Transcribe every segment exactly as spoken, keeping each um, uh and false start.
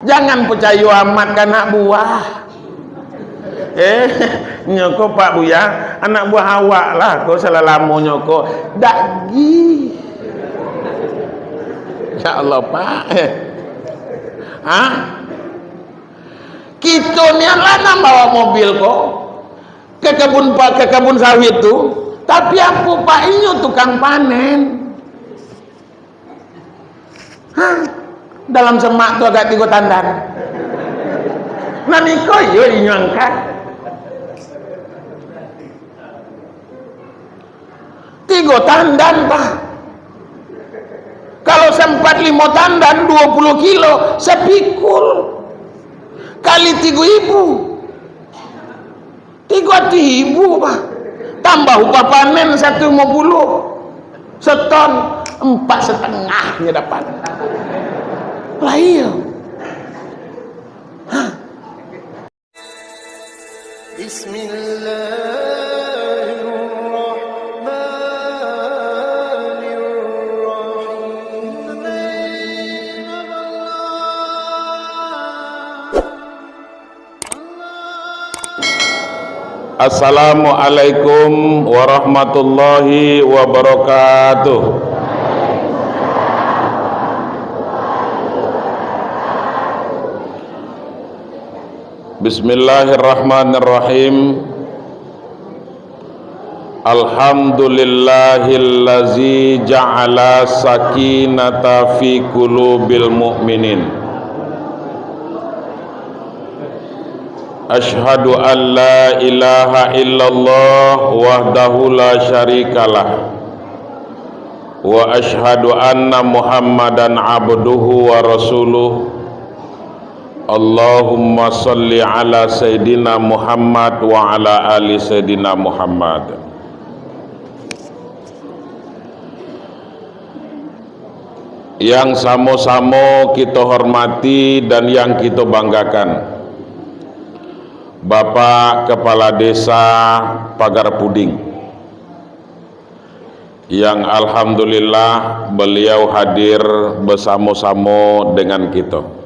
Jangan picayo amat ka anak buah. Eh, nyo ko, Pak Buya, anak buah awak lah ko salalamonyo ko. Dak gi. Ya Allah, Pak. Eh. Ha? Kito ni lah nan bawa mobil ko. Ka kabun pa-, ka kabun sawit tu. Tapi apo, Pak, inyo tukang panen. Hah? Dalam semak tu agak tigo tandan. Nan iko iyo inyo angkat. Tigo tandan, Pak. Kalau sempat limo tandan, duo puluh kilo, sepikul. Kali tigo ibu. Tigo ribu, Pak. Tambah upah panen satu limo puluh. Seton, empat setengah nyo dapat. Lah iyo. Hah. Bismillahirrahmanirrahim. Assalamualaikum warahmatullahi wabarakatuh. Bismillahirrahmanirrahim. Alhamdulillahillazi ja'ala sakinata fi qulubil mu'minin. Asyhadu an la ilaha illallah wahdahu la syarikalah. Wa asyhadu anna Muhammadan abduhu wa rasuluh. Allahumma shalli ala Sayyidina Muhammad wa ala ali Sayyidina Muhammad. Yang samo-samo kito hormati dan yang kito banggakan, Bapak Kepala Desa Pagar Puding, yang alhamdulillah beliau hadir bersamo-samo dengan kito.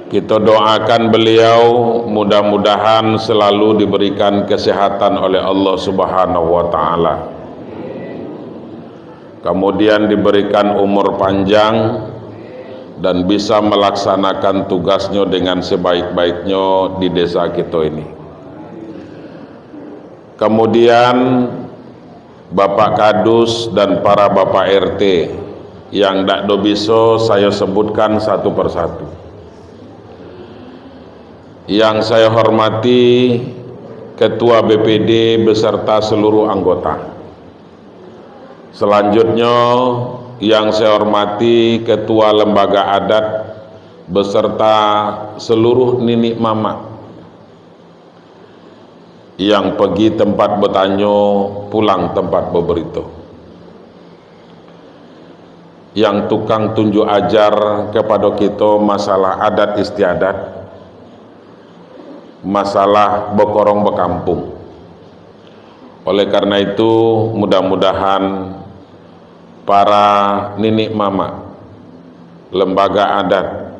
Kito doakan beliau, mudah-mudahan selalu diberikan kesehatan oleh Allah Subhanahu wa Ta'ala. Kemudian diberikan umur panjang dan bisa melaksanakan tugasnyo dengan sebaik-baiknyo di desa kito ini. Kemudian, Bapak Kadus dan para Bapak R T, yang dak do biso sayo sebutkan satu persatu. Yang sayo hormati Ketua B P D beserta seluruh anggota. Selanjutnyo, yang sayo hormati Ketua Lembaga Adat beserta seluruh niniak mamak. Yang pegi tempat batanyo, pulang tempat babarito. Yang tukang tunjuk ajar kapado kito masalah adat istiadat, masalah bakorong bakampung. Oleh karena itu, mudah-mudahan para niniak mamak, lembaga adat,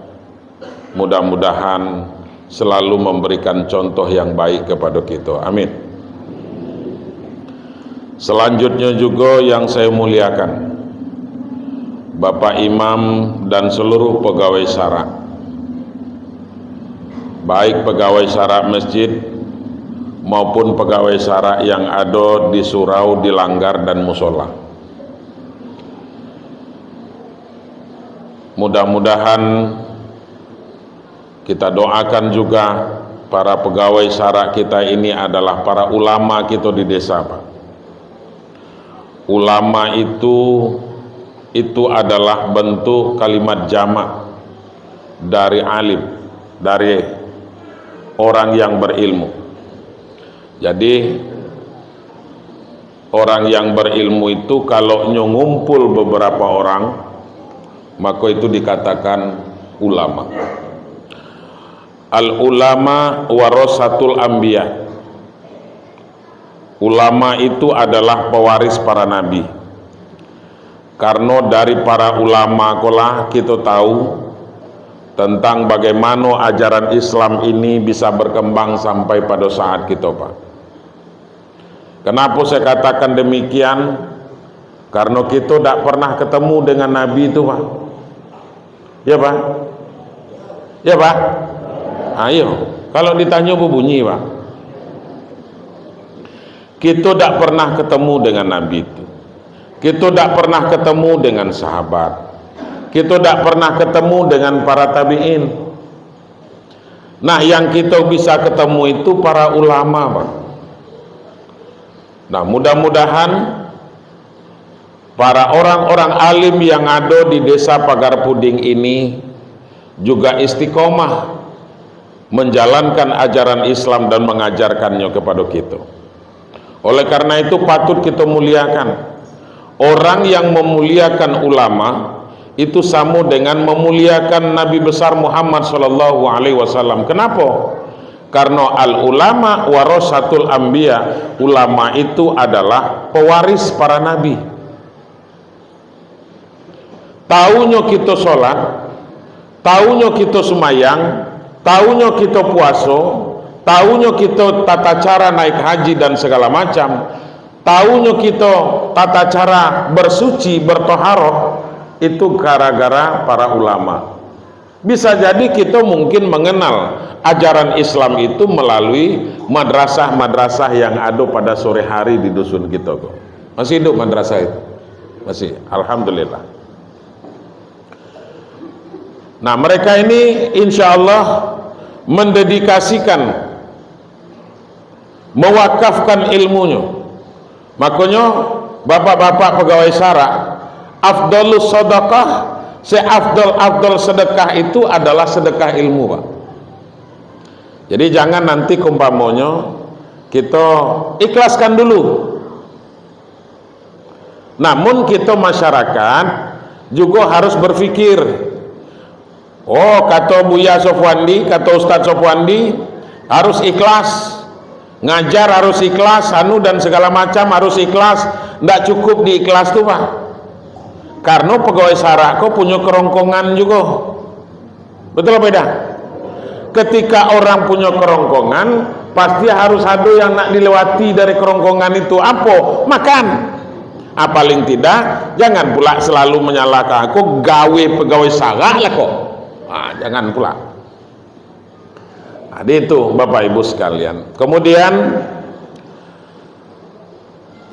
mudah-mudahan selalu memberikan contoh yang baik kepada kita. Amin. Selanjutnya juga yang saya muliakan, Bapak Imam dan seluruh pegawai syarak, baik pegawai syarak masjid maupun pegawai syarak yang ada di surau, di langgar, dan musola. Mudah-mudahan kita doakan juga para pegawai syarak kita ini adalah para ulama kita di desa, Pak. Ulama itu, itu adalah bentuk kalimat jamak dari alim, dari orang yang berilmu. Jadi, orang yang berilmu itu, kalau nyo ngumpul beberapa orang, maka itu dikatakan ulama. Al ulama warasatul anbiya. Ulama itu adalah pewaris para nabi. Karena dari para ulama ko lah kita tahu tentang bagaimana ajaran Islam ini bisa berkembang sampai pada saat kita, Pak. Kenapa saya katakan demikian? Karena kita tak pernah ketemu dengan Nabi itu, Pak. Ya, Pak? Ya, Pak? Ayo, kalau ditanya berbunyi, Pak. Kita tak pernah ketemu dengan Nabi itu. Kita tak pernah ketemu dengan sahabat. Kita tak pernah ketemu dengan para tabi'in. Nah, yang kita bisa ketemu itu para ulama, Pak. Nah, mudah-mudahan para orang-orang alim yang ada di Desa Pagar Puding ini juga istiqomah menjalankan ajaran Islam dan mengajarkannya kepada kita. Oleh karena itu, patut kita muliakan. Orang yang memuliakan ulama itu sama dengan memuliakan Nabi besar Muhammad sallallahu alaihi wasallam. Kenapa? Karena al ulama warasatul anbiya, ulama itu adalah pewaris para nabi. Taunyo kito sholat, taunyo kito sumayang, taunyo kito puaso, taunyo kito tata cara naik haji dan segala macam, taunyo kito tata cara bersuci, bertoharoh, itu gara-gara para ulama. Bisa jadi kito mungkin mengenal ajaran Islam itu melalui madrasah-madrasah yang ada pada sore hari di dusun kito ko. Masih hidup madrasah itu? Masih, alhamdulillah. Nah, mereka ini insya Allah mendedikasikan, mewakafkan ilmunyo. Makonyo, bapak-bapak pegawai sara, afdalus sadaqah, seafdal-afdal sedekah itu adalah sedekah ilmu, Pak. Jadi, jangan nanti kumpamonyo kito ikhlaskan dulu. Namun, kito masyarakat jugo harus berpikir, oh, kato Buya Sofwandi, kato Ustaz Sofwandi, harus ikhlas. Ngajar harus ikhlas, anu dan segala macam harus ikhlas. Ndak cukup di ikhlas tu, Pak. Karno pegawai sara ko punyo kerongkongan jugo. Betul apa tidak? Ketika orang punyo kerongkongan, pasti harus ado yang nak dilewati dari kerongkongan itu. Apo? Makan. Ah, paling tidak, jangan pula selalu menyalahkan, "Ko gawe pegawai sara lah ko." Ah, jangan pula. Nah, itu, Bapak Ibu sekalian. Kemudian,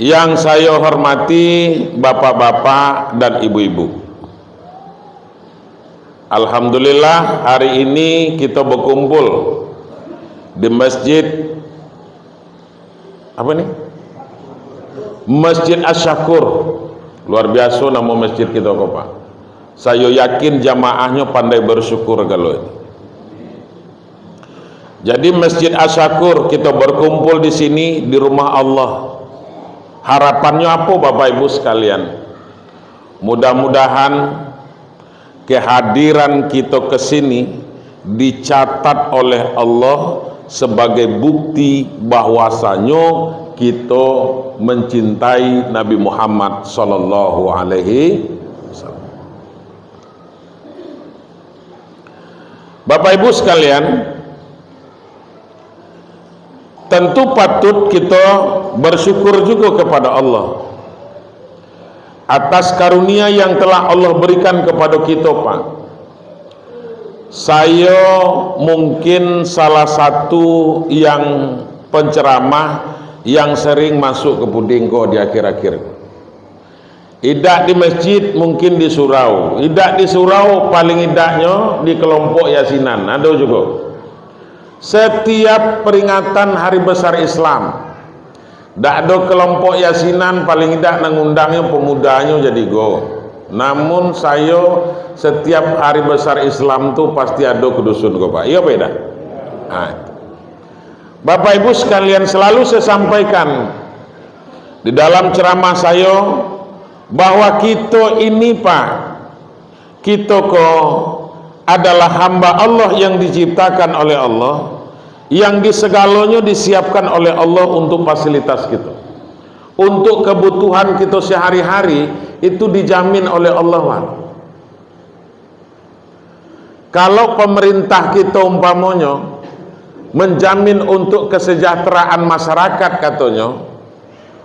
yang saya hormati bapak-bapak dan ibu-ibu, alhamdulillah, hari ini kita berkumpul di masjid, apa ni? Masjid Asy-Syakur. Luar biasa nama masjid kita ko, Pak. Saya yakin jamaahnya pandai bersyukur kalau ini. Jadi, Masjid Asy-Syakur, kita berkumpul di sini, di rumah Allah. Harapannya apa, Bapak Ibu sekalian? Mudah-mudahan kehadiran kita ke sini dicatat oleh Allah sebagai bukti bahwasanyo kita mencintai Nabi Muhammad sallallahu alaihi wasallam. Bapak Ibu sekalian, tentu patut kita bersyukur juga kepada Allah atas karunia yang telah Allah berikan kepada kita, Pak. Saya mungkin salah satu yang penceramah yang sering masuk ke Puding ko di akhir-akhir. Idak di masjid, mungkin di surau. Idak di surau, paling idaknyo di kelompok yasinan, ado jugo. Setiap peringatan hari besar Islam, dak ado kelompok yasinan, paling idak nan ngundangnyo pemudanyo jadi go. Namun sayo, setiap hari besar Islam tu pasti ado ke dusun ko, Pak. Iyo apa idak? Ah, itu. Bapak Ibu sekalian, selalu saya sampaikan di dalam ceramah sayo, bahwa kito ini, Pak, kito ko adalah hamba Allah yang diciptakan oleh Allah, yang di segalonyo disiapkan oleh Allah untuk fasilitas kito. Untuk kebutuhan kito sehari-hari, itu dijamin oleh Allah, Pak. Kalau pemerintah kita umpamonyo menjamin untuk kesejahteraan masyarakat, katonyo,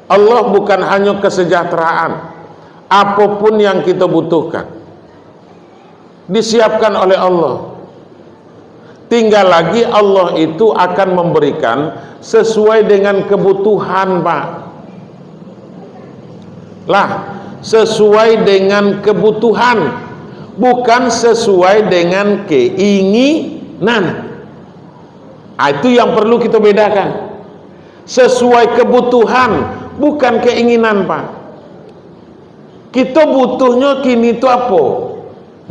Allah bukan hanya kesejahteraan, apapun yang kita butuhkan, disiapkan oleh Allah. Tinggal lagi Allah itu akan memberikan sesuai dengan kebutuhan, Pak. Lah, sesuai dengan kebutuhan, bukan sesuai dengan keinginan. Ah, itu yang perlu kita bedakan. Sesuai kebutuhan, bukan keinginan, Pak. Kita butuhnyo kini tu apo?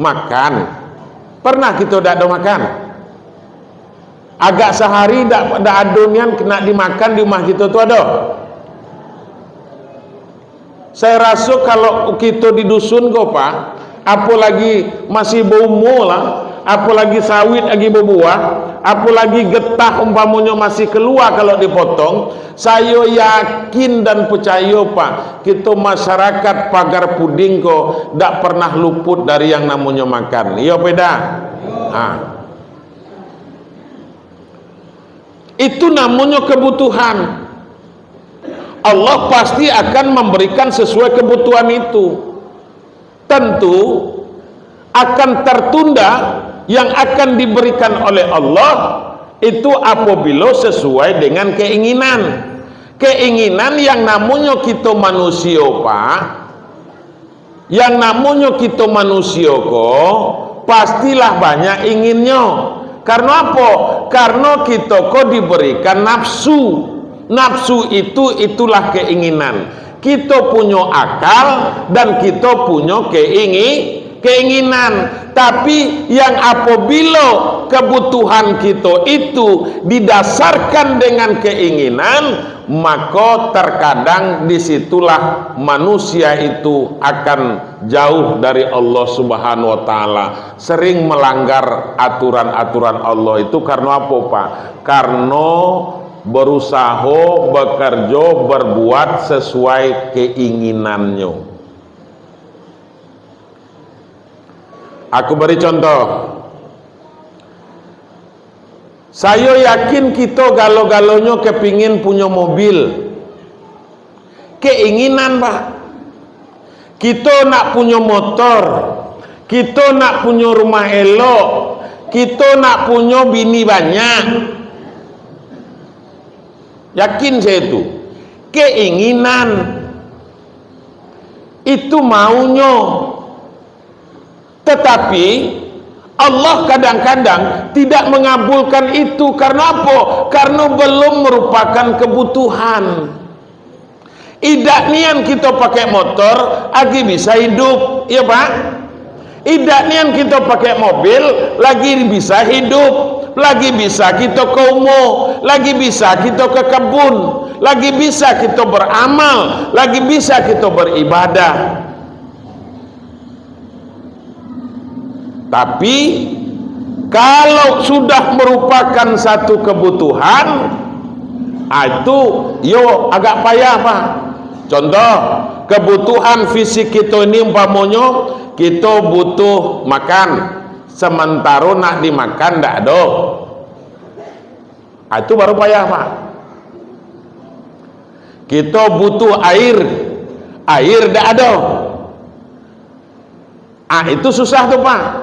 Makan. Pernah kita dak ada makan? Agak sehari dak, dak ado nian nak dimakan di rumah kita tu, ado? Saya raso kalau kita di dusun ko, Pak, apolagi masih baumur lah, apolagi sawit lagi babuah, apolagi getah umpamonyo masih keluar kalau dipotong, saya yakin dan percaya, Pak, kita masyarakat Pagar Puding ko dak pernah luput dari yang namonyo makan. Iyo, peda? Ha. Itu namonyo kebutuhan. Allah pasti akan memberikan sesuai kebutuhan itu. Tentu akan tertunda yang akan diberikan oleh Allah itu apabila sesuai dengan keinginan. Keinginan yang namonyo kito manusio, Pak, yang namonyo kito manusio ko, pastilah banyak inginnyo. Karno apo? Karno kito ko diberikan nafsu. Nafsu itu, itulah keinginan. Kito punyo akal dan kito punyo keingi-, keinginan. Tapi, yang apabilo kebutuhan kito itu didasarkan dengan keinginan, mako, terkadang di situlah manusia itu akan jauh dari Allah Subhanahu wa Ta'ala, sering melanggar aturan-aturan Allah itu. Karena apa, Pak? Karena berusaha, bekerja, berbuat sesuai keinginannya. Aku beri contoh. Sayo yakin kito galo-galonyo kepingin punyo mobil. Keinginan, Pak. Kito nak punyo motor. Kito nak punyo rumah elok. Kito nak punyo bini banyak. Yakin saya itu. Keinginan. Itu maunya. Tetapi, Allah kadang-kadang tidak mengabulkan itu. Karena apa? Karena belum merupakan kebutuhan. Idak nian kito pakai motor, lagi bisa hidup, ya, Pak? Idak nian kito pakai mobil, lagi bisa hidup, lagi bisa kito ka umah, lagi bisa kito ka kebun, lagi bisa kito beramal, lagi bisa kito beribadah. Tapi, kalau sudah merupakan satu kebutuhan, ah, itu yo agak payah, Pak. Contoh, kebutuhan fisik kito ini, umpamonyo, kito butuh makan, sementaro nak dimakan ndak ado. Ah, itu baru payah, Pak. Kito butuh air, air ndak ado. Ah, itu susah tu, Pak.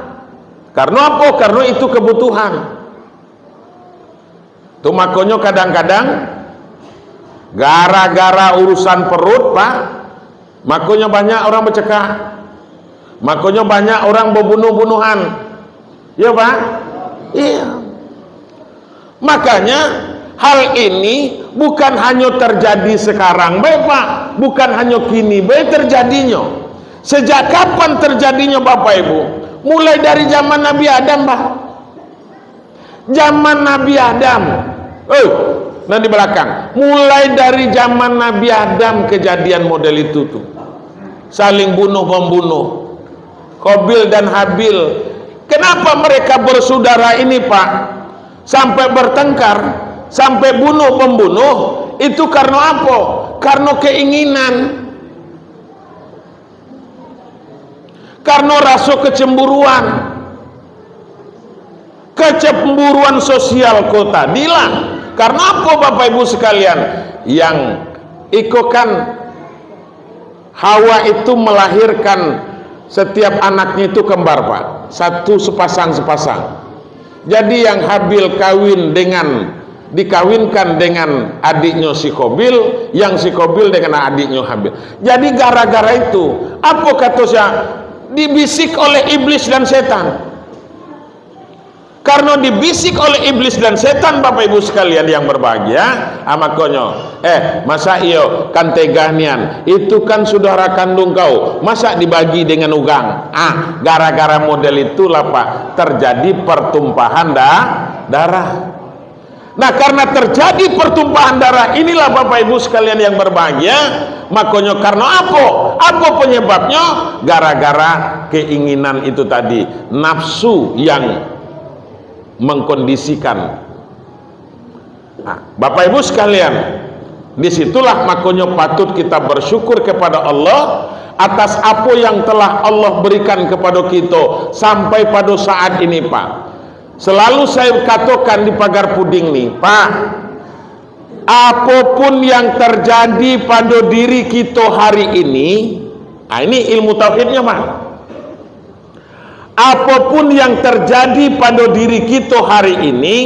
Karno apo? Karno itu kebutuhan. Tu makonyo kadang-kadang gara-gara urusan perut, Pak, makonyo banyak orang becekak. Makonyo banyak orang babunuh-bunuhan. Iyo, Pak? Iyo. Makanya, hal ini bukan hanyo terjadi sekarang bae, Pak. Bukan hanyo kini bae terjadinyo. Sejak kapan terjadinyo, Bapak Ibu? Mulai dari zaman Nabi Adam, Pak. Zaman Nabi Adam. Eh, nan di belakang. Mulai dari zaman Nabi Adam kejadian model itu tu. Saling bunuh-membunuh. Qabil dan Habil. Kenapa mereka bersaudara ini, Pak? Sampai bertengkar, sampai bunuh-membunuh, itu karena apa? Karena keinginan. Karena rasa kecemburuan. Cemburuan sosial ko tadilah. Karena apo, Bapak Ibu sekalian? Yang iko kan Hawa itu melahirkan setiap anaknya itu kembar, Pak. Satu sepasang-sepasang. Jadi yang Habil kawin dengan, dikawinkan dengan adiknyo si Kobil, yang si Kobil dengan adiknyo Habil. Jadi gara-gara itu, apo kato sia? Dibisik oleh iblis dan setan. Karno dibisik oleh iblis dan setan, Bapak Ibu sekalian yang berbahagia, ah, makonyo, "Eh, masa iyo kan tega nian? Itu kan sudara kandung kau, masa dibagi dengan urang?" Ah, gara-gara model itulah, Pak, terjadi pertumpahan da-, darah. Nah, karena terjadi pertumpahan darah inilah, Bapak Ibu sekalian yang berbahagia, makonyo karno apo? Apo penyebabnyo? Gara-gara keinginan itu tadi, nafsu yang mengkondisikan. Nah, Bapak Ibu sekalian, disitulah makonyo patut kita bersyukur kepada Allah atas apo yang telah Allah berikan kepada kita sampai pada saat ini, Pak. Selalu saya katokan di Pagar Puding ni, Pak, apopun yang terjadi pado diri kito hari ini, ah, ini ilmu tauhidnya, Pak. Apopun yang terjadi pado diri kito hari ini,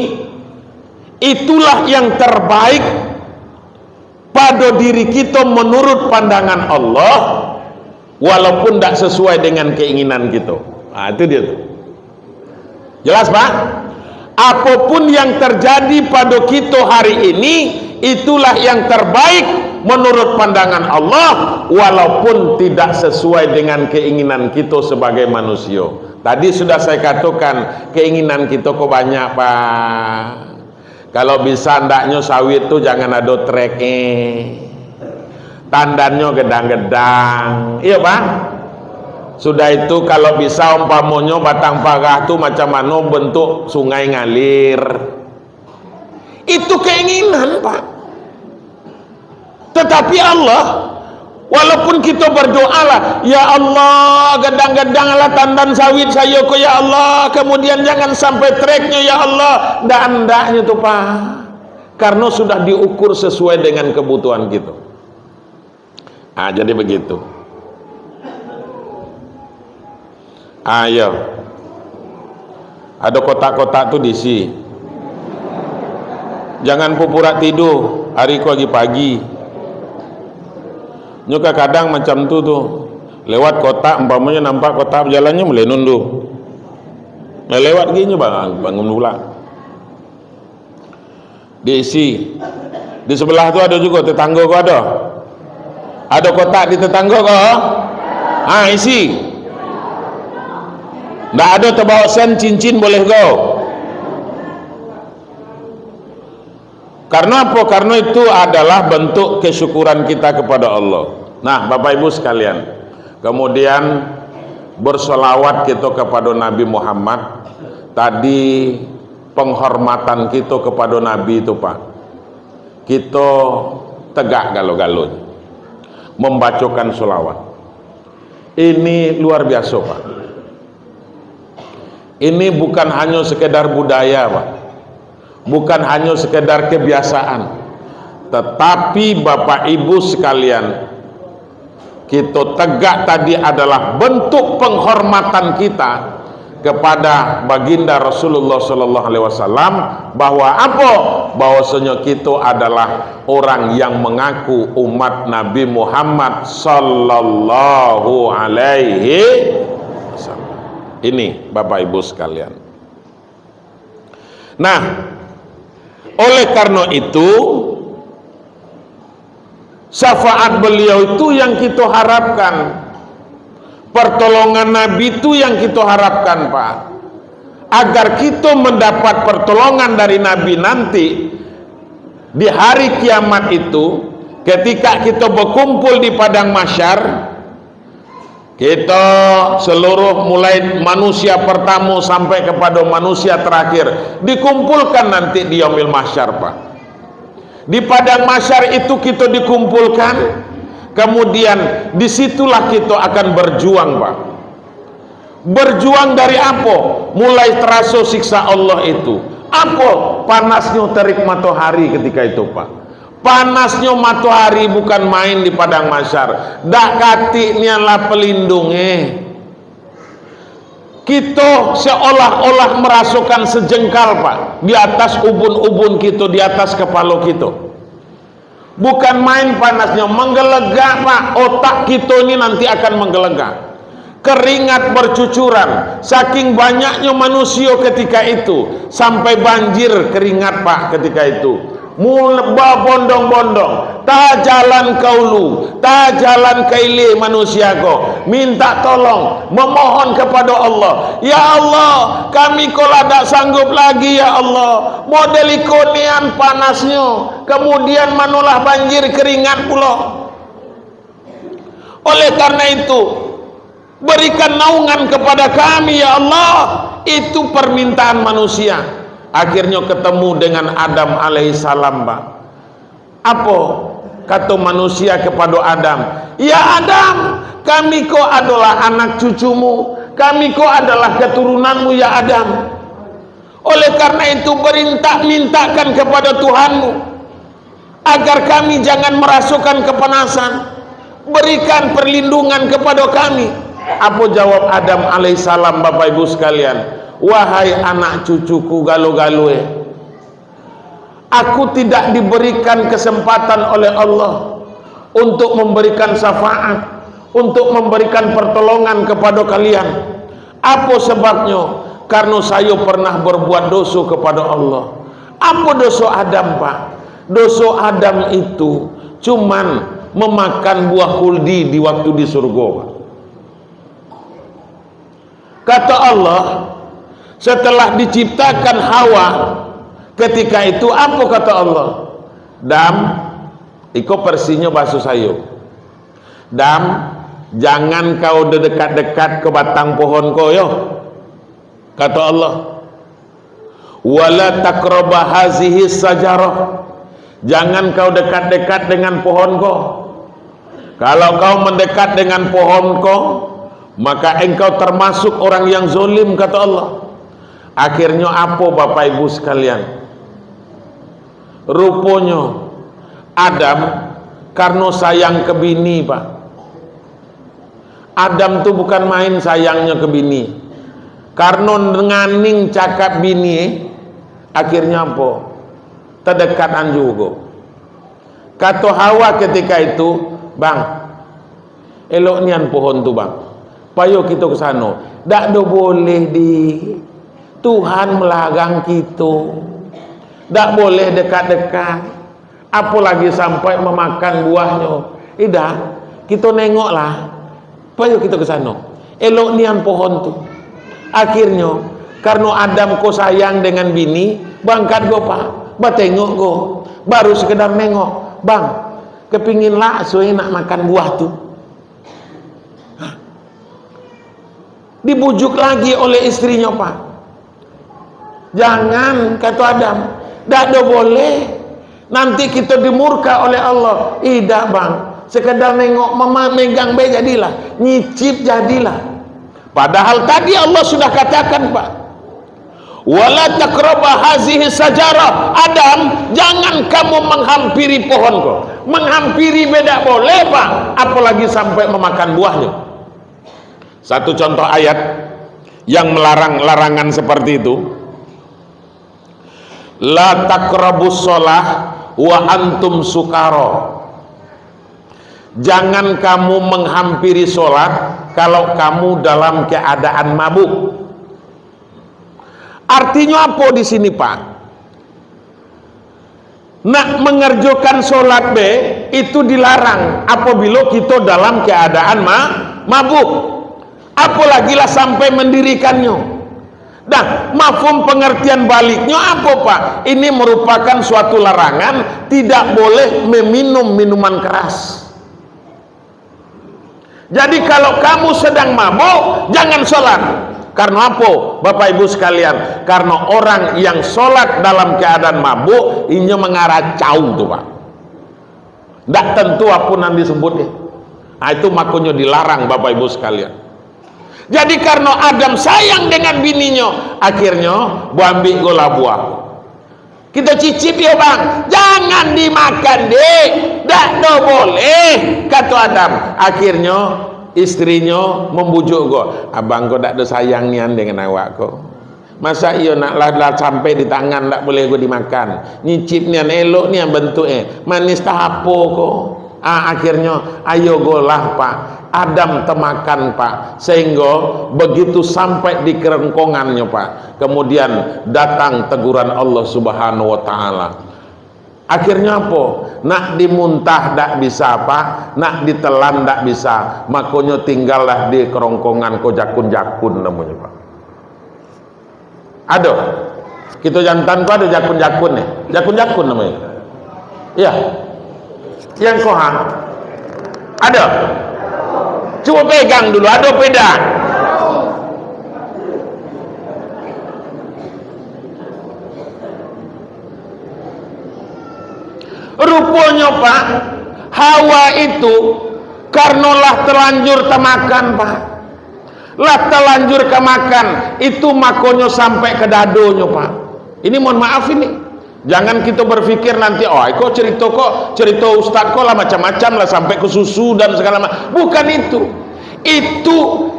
itulah yang terbaik pado diri kito menurut pandangan Allah, walaupun ndak sesuai dengan keinginan kito. Ah, itu dia tu. Jelas, Pak? Apopun yang terjadi pado kito hari ini, itulah yang terbaik menurut pandangan Allah, walaupun tidak sesuai dengan keinginan kito sebagai manusio. Tadi sudah saya katokan, keinginan kito ko banyak, Pak. Kalau bisa, andaknyo sawit tu jangan ado trek, eh. Tandannyo gedang-gedang. Iyo, Pak? Sudah itu, kalau bisa, umpamonyo batang parah tu macam mano bentuk sungai ngalir. Itu keinginan, Pak. Tetapi Allah, walaupun kito berdoa lah, "Ya Allah, gadang-gadanglah tandan sawit sayo ko, ya Allah, kemudian jangan sampai treknyo, ya Allah," ndak andaknyo tu, Pak. Karena sudah diukur sesuai dengan kebutuhan kito. Ah, jadi begitu. Ah, iyo. Ado kotak-kotak tu diisi. Jangan pupurak tidur, hari ko lagi pagi. Nyo kadang macam tu tu. Lewat kotak, umpamonyo nampak kotak bajalannyo, mulai nunduk. Lah lewat gi nyo bangun, bangun pulang. Diisi. Di sebelah tu ado jugo, tetanggo ko ado? Ado kotak di tetanggo ko? Ha, isi. Ndak ado tabao sen, cincin boleh go. Karena apo? Karena itu adalah bentuk kesyukuran kita kepada Allah. Nah, Bapak Ibu sekalian, kemudian bersolawat kita kepada Nabi Muhammad. Tadi penghormatan kito kepada Nabi tu, Pak, kito tegak galo-galo membacokan solawat. Ini luar biasa, Pak. Ini bukan hanya sekedar budaya, Pak. Bukan hanya sekedar kebiasaan. Tetapi, Bapak Ibu sekalian, kito tegak tadi adalah bentuk penghormatan kita kepada Baginda Rasulullah sallallahu alaihi wasallam, bahwa apo? Bahwasanya kito adalah orang yang mengaku umat Nabi Muhammad sallallahu alaihi wasallam. Ini, Bapak Ibu sekalian. Nah, oleh karena itu, syafaat beliau itu yang kita harapkan. Pertolongan Nabi itu yang kita harapkan, Pak. Agar kita mendapat pertolongan dari Nabi nanti, di hari kiamat itu, ketika kita berkumpul di padang mahsyar, kita seluruh, mulai manusia pertama sampai kepada manusia terakhir, dikumpulkan nanti di Yaumil Mahsyar, Pak. Di padang mahsyar itu kita dikumpulkan, kemudian di situlah kita akan berjuang, Pak. Berjuang dari apo? Mulai taraso siksa Allah itu. Apo? Panasnyo terik matohari ketika itu, Pak. Panasnyo matohari bukan main di padang mahsyar. Dak katik nian lah pelindung, eh. Kito seolah-olah merasokan sejengkal, Pak, di atas ubun-ubun kito, di atas kapalo kito. Bukan main panasnyo, menggelegak, Pak. Otak kito ni nanti akan menggelegak. Keringat bercucuran, saking banyaknyo manusia ketika itu, sampai banjir keringat, Pak, ketika itu. Mul-, babondong-bondong, tajalan ka ulu, tajalan ka ilia manusia ko, minta tolong, memohon kepada Allah, "Ya Allah, kami ko lah dak sanggup lagi, ya Allah, model iko nian panasnyo, kemudian manolah banjir keringat pulo. Oleh karena itu, berikan naungan kepada kami, ya Allah." Itu permintaan manusia. Akhirnyo ketemu dengan Adam alaihissalam, Pak. Apo kato manusia kepada Adam? "Ya Adam, kami ko adalah anak cucumu, kami ko adalah keturunanmu, ya Adam. Oleh karena itu, berintak-mintakkan kepada Tuhanmu, agar kami jangan merasakan kepanasan. Berikan perlindungan kepada kami." Apo jawab Adam alaihissalam, Bapak Ibu sekalian? "Wahai anak cucuku galo-galo, eh, aku tidak diberikan kesempatan oleh Allah untuk memberikan syafaat, untuk memberikan pertolongan kepada kalian. Apo sebabnyo? Karena saya pernah berbuat dosa kepada Allah." Apo dosa Adam, Pak? Dosa Adam itu cuman memakan buah khuldi di waktu di surga, Pak. Kata Allah, setelah diciptakan Hawa, ketika itu apo kata Allah? "Dam, iko persinyo baso sayo. Dam, jangan kau dekat-dekat ke batang pohon ko yo," kata Allah. "Wala taqraba hazihi sajarah." Jangan kau dekat-dekat dengan pohon ko. Kalau kau mendekat dengan pohon ko, maka engkau termasuk orang yang zolim, kata Allah. Akhirnyo apo, Bapak Ibu sekalian? Ruponyo, Adam, karno sayang ke bini, Pak. Adam tu bukan main sayangnyo ke bini. Karno nganing cakap bini, akhirnyo apo? Tadekatan jugo. Kato Hawa ketika itu, "Bang, elok nian pohon tu, Bang. Payo kito ke sano." "Dak do boleh, Dik. Tuhan melarang kito. Dak boleh dekat-dekat. Apolagi sampai mamakan buahnyo. Idak, kito nengoklah. Payo kito ke sano. Elok nian pohon tu." Akhirnyo, karno Adam ko sayang dengan bini, bangkat go, Pak. Batengok go. Baru sekedar nengok. "Bang, kepingin lah suai nak makan buah tu." Dibujuk lagi oleh istrinyo, Pak. "Jangan," kato Adam. "Dak do boleh. Nanti kito dimurka oleh Allah." "Idak, Bang. Sekedar nengok, mama megang be jadilah. Nyicip jadilah." Padahal tadi Allah sudah katakan, Pak. "Wala taqraba hazihi sajarah." "Adam, jangan kamu menghampiri pohon ko." Menghampiri be dak boleh, Pak. Apolagi sampai memakan buahnyo. Satu contoh ayat yang melarang larangan seperti itu. "La taqrabus shalah wa antum sukara." Jangan kamu menghampiri sholat kalau kamu dalam keadaan mabuk. Artinyo apo di sini, Pak? Nak mengerjokan sholat be, itu dilarang apabilo kito dalam keadaan ma-, mabuk. Apolagi lah sampai mandirikannyo. Dah, mafhum pengertian baliknyo apo, Pak? Ini merupakan suatu larangan, tidak boleh meminum minuman keras. Jadi, kalau kamu sedang mabuk, jangan sholat. Karena apo, Bapak Ibu sekalian? Karena orang yang sholat dalam keadaan mabuk, inyo mangaracau tu, Pak. Ndak tentu apo nan disebut ni. Nah, itu makonyo dilarang, Bapak Ibu sekalian. Jadi, karano Adam sayang dengan bininyo, akhirnyo baambiak golah buah. Kito cicip yo, Bang. "Jangan dimakan, Dek. Dak do boleh," kato Adam. Akhirnyo, istrinyo mambujuk ko, "Abang ko dak do sayang nian dengan awak ko. Masa iyo nak lah, lah sampai di tangan dak boleh ko dimakan. Nyicip nian, elok nian bantuak e. Manis tah apo ko." Ah, akhirnyo, ayo golah, Pak. Adam tamakan, Pak. Sehinggo begitu sampai di kerongkongannyo, Pak, kemudian datang teguran Allah Subhanahu wa Ta'ala. Akhirnyo apo? Nak dimuntah dak bisa, Pak. Nak ditelan dak bisa. Makonyo tinggallah di kerongkongan ko jakun-jakun namonyo, Pak. Ado. Kito jantan ko ado jakun-jakun ni. Jakun-jakun namonyo. Iya. Yang ko ha. Ado. Cubo pegang dulu, ado pedak? Ruponyo, Pak, Hawa itu karano lah talanjur tamakan, Pak. Lah talanjur ka makan, itu makonyo sampai ka dadonyo, Pak. Ini mohon maaf ini. Jangan kito berpikir nanti, "Oh, iko cerito ko, cerito ustaz ko lah macam-macam lah, sampai ka susu dan segala ma-," bukan itu. Itu,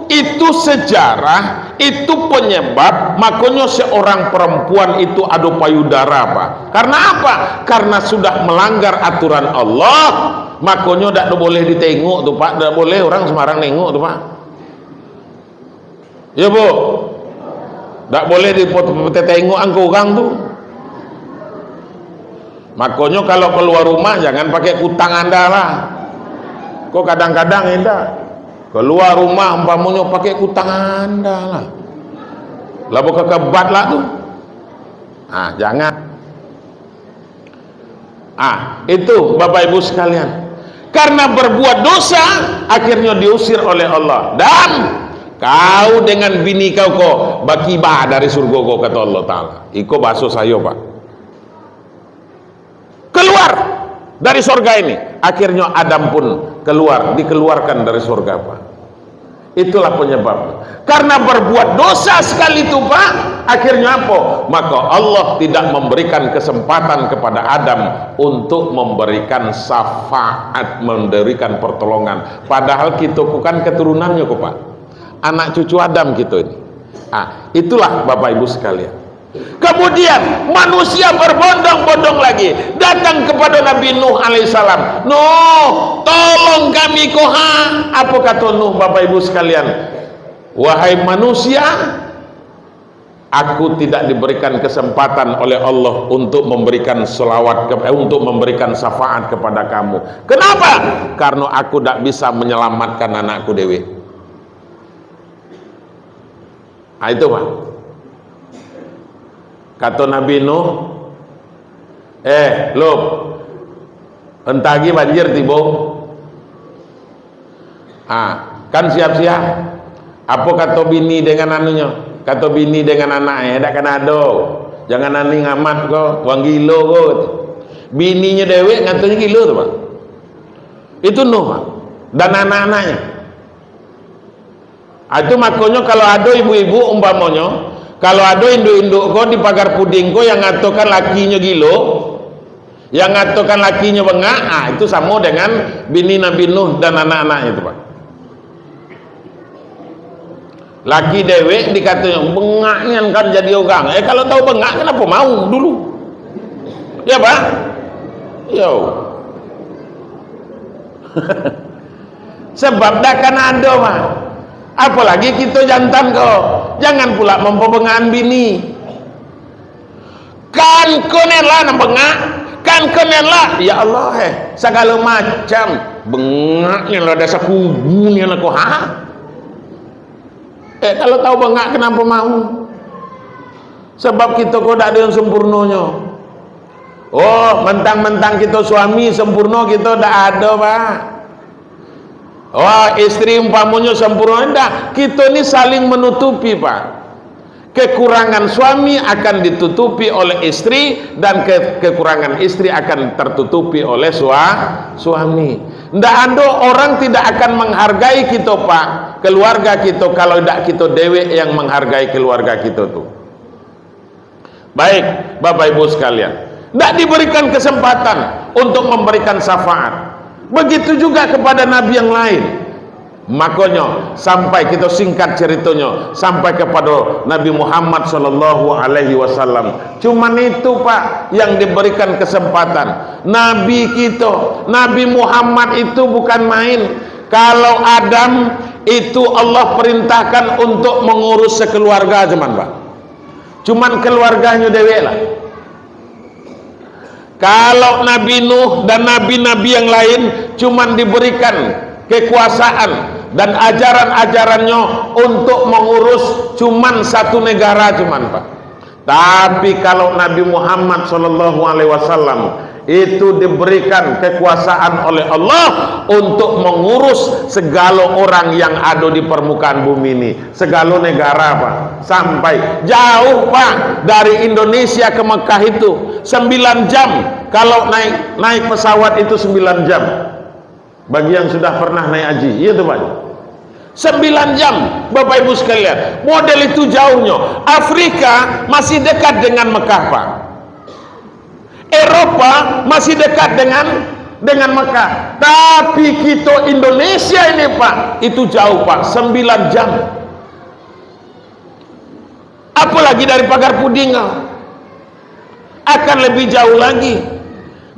itu sejarah, itu penyebab makonyo seorang perempuan itu ado payudara, Pak. Karena apa? Karena sudah melanggar aturan Allah, makonyo dak boleh ditengok tu, Pak. Dak boleh orang sembarang nengok tu, Pak. Yo, Bu? Dak boleh dipote-, dipote-, tengok angko urang tu. Makonyo, kalau kalua rumah, jangan pakai kutang anda lah. Ko kadang-kadang indak. Kalua rumah, umpamonyo, pakai kutang anda lah. Lah, bukan kebat lah tu. Ah, jangan. Ah, itu, Bapak Ibu sekalian. Karena berbuat dosa, akhirnya diusir oleh Allah. Dan kau dengan bini kau ko bakiba dari surga ko, kata Allah Ta'ala. Iko bahaso sayo, Pak. Keluar dari surga ini. Akhirnya Adam pun keluar, dikeluarkan dari surga, Pak. Itulah penyebab. Karena berbuat dosa sekali tu, Pak, akhirnya apa? Maka Allah tidak memberikan kesempatan kepada Adam untuk memberikan syafaat, memberikan pertolongan. Padahal kita bukan keturunannya, kok, Pak. Anak cucu Adam kita ini. Ah, itulah, Bapak Ibu sekalian. Kemudian, manusia berbondong-bondong lagi datang kepada Nabi Nuh alaihissalam. "Nuh, tolong kami ko ha." Apa kata Nuh, Bapak Ibu sekalian? "Wahai manusia, aku tidak diberikan kesempatan oleh Allah untuk memberikan selawat ke-, eh, untuk memberikan syafaat kepada kamu. Kenapa? Karena aku tidak bisa menyelamatkan anakku dewek." Ah, itu, Pak. Kato Nabi Nuh, "Eh, Lut, antah agi banjir tibo. Ah, kan siap-siap. Apo kato bini dengan anunyo? Kato bini dengan anak, eh, dak kana ado. Jangan ani ngamat ko, wang gilo ko." Bininyo dewek ngatonyo gilo tu, Pak. Itu Nuh, Pak. Dan anak-anaknyo. Ah, itu makonyo, kalau ado ibu-ibu, umpamonyo, kalau ado induak-induak ko di Pagar Puding ko yang ngatokan lakinyo gilo, yang ngatokan lakinyo bengak, ah, itu samo dengan bini Nabi Nuh dan anak-anaknyo itu, Pak. Laki dewek dikatonyo, "Bengak nian kan jadi urang." Eh, kalau tahu bengak, kenapa mau dulu? Ya, Pak? Yo. Sebab dak kan ado, Pak. Apolagi kito jantan ko, jangan pula mampobengakan bini. Kan ko nian lah nan bengak, kan ko nian lah, ya Allah, eh, sagalo macam. Bengak nian lah, dasar kubu nian lah ko, ha? Eh, kalau tahu bengak, kenapa mau? Sebab kito ko dak ado yang sempurnonyo. Oh, mentang-mentang kito suami sempurno, kito dak ado, Pak. Oh, istri umpamonyo sempurno, indak. Kito ni saling menutupi, Pak. Kekurangan suami akan ditutupi oleh istri, dan ke-, kekurangan istri akan tertutupi oleh sua-, suami. Ndak ado orang tidak akan menghargai kito, Pak, keluarga kito, kalau ndak kito dewek yang menghargai keluarga kito tu. Baik, Bapak Ibu sekalian, ndak diberikan kesempatan untuk memberikan syafaat. Begitu juga kepada nabi yang lain. Makonyo, sampai kito singkat ceritonyo, sampai kepada Nabi Muhammad sallallahu alaihi wasallam. Cuman itu, Pak, yang diberikan kesempatan. Nabi kito, Nabi Muhammad itu bukan main. Kalau Adam itu Allah perintahkan untuk mengurus sekeluarga cuman, Pak. Cuman keluarganyo dewek lah. Kalau Nabi Nuh dan nabi-nabi yang lain cuman diberikan kekuasaan dan ajaran-ajarannyo untuk mengurus cuman satu negara cuman, Pak. Tapi kalau Nabi Muhammad sallallahu alaihi wasallam itu diberikan kekuasaan oleh Allah untuk mengurus segalo orang yang ado di permukaan bumi ini. Segalo negara, Pak. Sampai jauh, Pak, dari Indonesia ke Mekah itu sembilan jam. Kalau naik, naik pesawat itu sembilan jam. Bagi yang sudah pernah naik haji, iya tu, Pak. Sembilan jam, Bapak Ibu sekalian. Model itu jauhnyo. Afrika masih dekat dengan Mekah, Pak. Eropa masih dekat dengan, dengan Mekah. Tapi kito Indonesia ini, Pak, itu jauh, Pak, sembilan jam. Apalagi dari Pagar Puding, ah. Akan lebih jauh lagi.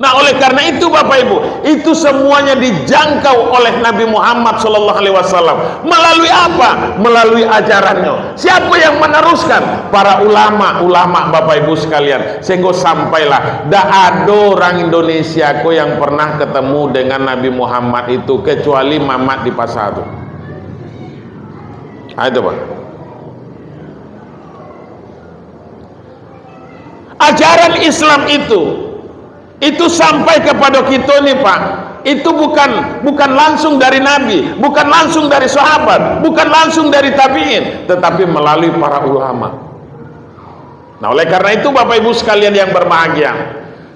Nah, oleh karena itu, Bapak Ibu, itu semuanya dijangkau oleh Nabi Muhammad sallallahu alaihi wasallam. Melalui apa? Melalui ajarannya. Siapa yang meneruskan? Para ulama, ulama, Bapak Ibu sekalian. Sehingga sampailah, dak ado orang Indonesia ko yang pernah ketemu dengan Nabi Muhammad itu, kecuali mamak di pasar tu. Ah, itu, Pak. Ajaran Islam itu, itu sampai kepada kito ni, Pak. Itu bukan, bukan langsung dari Nabi, bukan langsung dari sahabat, bukan langsung dari tabi'in, tetapi melalui para ulama. Nah, oleh karena itu, Bapak Ibu sekalian yang berbahagia,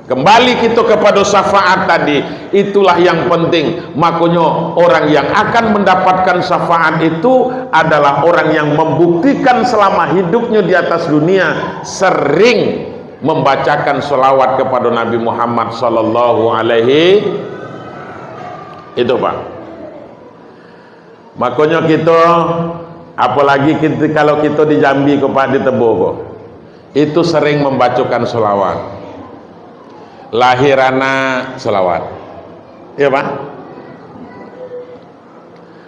kembali kito kepada syafaat tadi, itulah yang penting. Makonyo, orang yang akan mendapatkan syafaat itu adalah orang yang membuktikan selama hidupnya di atas dunia sering membacakan sholawat kepada Nabi Muhammad sallallahu alaihi, itu, Pak. Makonyo kito, apalagi kito, kalau kito di Jambi ko, Pak, di Tebo ko, itu sering membacakan sholawat. Lahir anak, sholawat. Iya, Pak?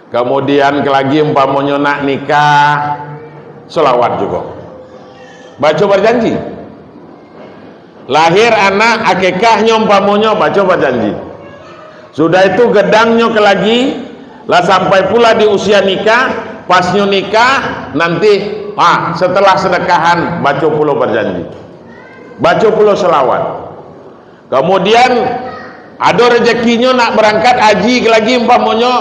Kemudian lagi umpamonyo nak nikah, sholawat juga. Baco berjanji. Lahir anak, akikahnyo umpamonyo, baco bajanji. Sudah itu gedangnyo ka lagi, lah sampai pula di usia nikah, pasnyo nikah, nanti, ha, setelah sedekahan, baco pulo bajanji. Baco pulo selawat. Kemudian, ado rezekinyo nak berangkat haji lagi umpamonyo,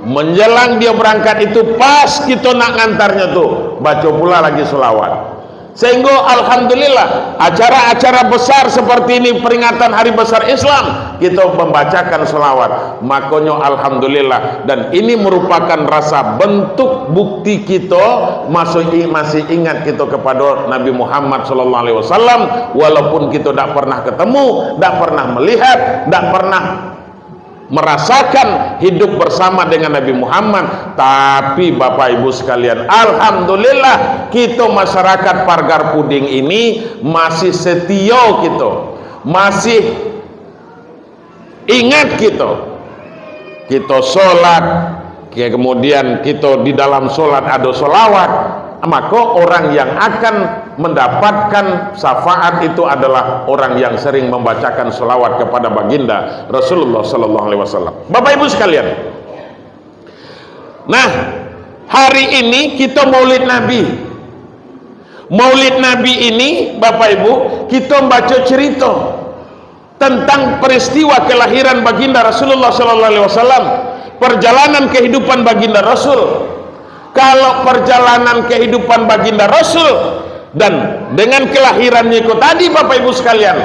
menjelang dia berangkat itu, pas kito nak ngantarnyo tu, baco pula lagi selawat. Sehingga, alhamdulillah, acara-acara besar seperti ini, peringatan Hari Besar Islam, kita membacakan selawat. Makonyo, alhamdulillah, dan ini merupakan rasa bentuk bukti kita masih, masih ingat kita kepada Nabi Muhammad sallallahu alaihi wasallam, walaupun kita tidak pernah ketemu, tidak pernah melihat, tidak pernah merasakan hidup bersama dengan Nabi Muhammad. Tapi, Bapak Ibu sekalian, alhamdulillah, kita masyarakat Pagar Puding ini masih setia kita, masih ingat kita. Kita sholat, kemudian kita di dalam sholat ada sholawat, maka orang yang akan mendapatkan syafaat itu adalah orang yang sering membacakan sholawat kepada Baginda Rasulullah sallallahu alaihi wasallam. Bapak Ibu sekalian, nah, hari ini kita Maulid Nabi. Maulid Nabi ini, Bapak Ibu, kita baca cerita tentang peristiwa kelahiran Baginda Rasulullah sallallahu alaihi wasallam, perjalanan kehidupan Baginda Rasul. Kalau perjalanan kehidupan Baginda Rasul dan dengan kelahirannya itu tadi, Bapak Ibu sekalian,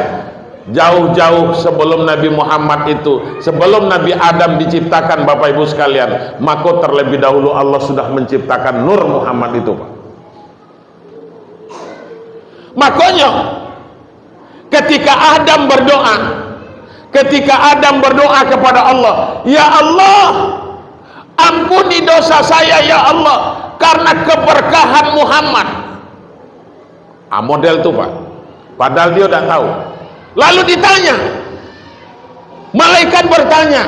Jauh-jauh sebelum Nabi Muhammad itu, sebelum Nabi Adam diciptakan, Bapak Ibu sekalian, mako terlebih dahulu Allah sudah menciptakan Nur Muhammad itu, Pak. Makonyo, ketika Adam berdoa, ketika Adam berdoa kepada Allah, "Ya Allah, ampuni dosa saya, ya Allah, karena keberkahan Muhammad." Ah, model tu, Pak. Padahal dia tak tahu. Lalu ditanya, malaikat bertanya,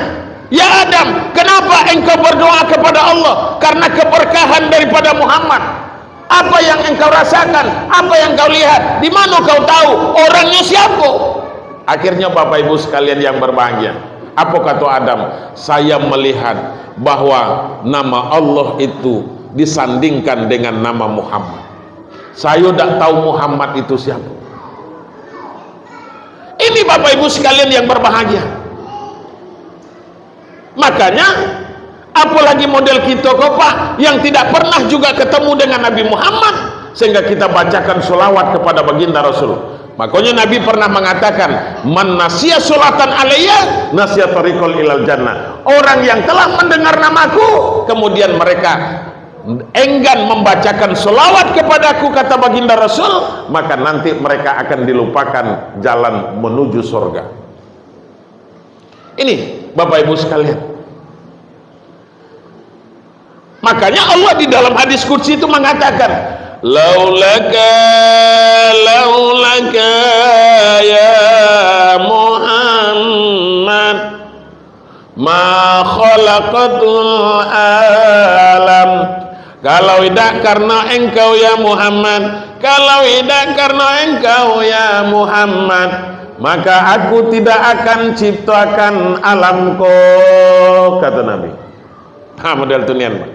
"Ya Adam, kenapa engkau berdoa kepada Allah karena keberkahan daripada Muhammad? Apa yang engkau rasakan? Apa yang kau lihat? Di mana kau tahu orangnya siapa?" Akhirnya, Bapak Ibu sekalian yang berbahagia, apa kata Adam? "Saya melihat bahwa nama Allah itu disandingkan dengan nama Muhammad. Saya tak tahu Muhammad itu siapa." Ini, Bapak Ibu sekalian yang berbahagia. Makanya, apalagi model kita ko, Pak, yang tidak pernah juga ketemu dengan Nabi Muhammad, sehingga kita bacakan sholawat kepada baginda Rasul. Makanya Nabi pernah mengatakan, "Man nasiya sholatan alayya, nasiya tariqal ilal jannah." Orang yang telah mendengar namaku, kemudian mereka enggan membacakan sholawat kepadaku, kata baginda Rasul, maka nanti mereka akan dilupakan jalan menuju surga. Ini, Bapak Ibu sekalian. Makanya Allah di dalam hadis qudsi itu mengatakan, "Laulaka, laulaka ya Muhammad, ma khalaqatul alam." Kalau idak karena engkau, ya Muhammad, kalau idak karena engkau, ya Muhammad, maka aku tidak akan ciptakan alam ko, kata Nabi. Ha, model tu nian, Pak.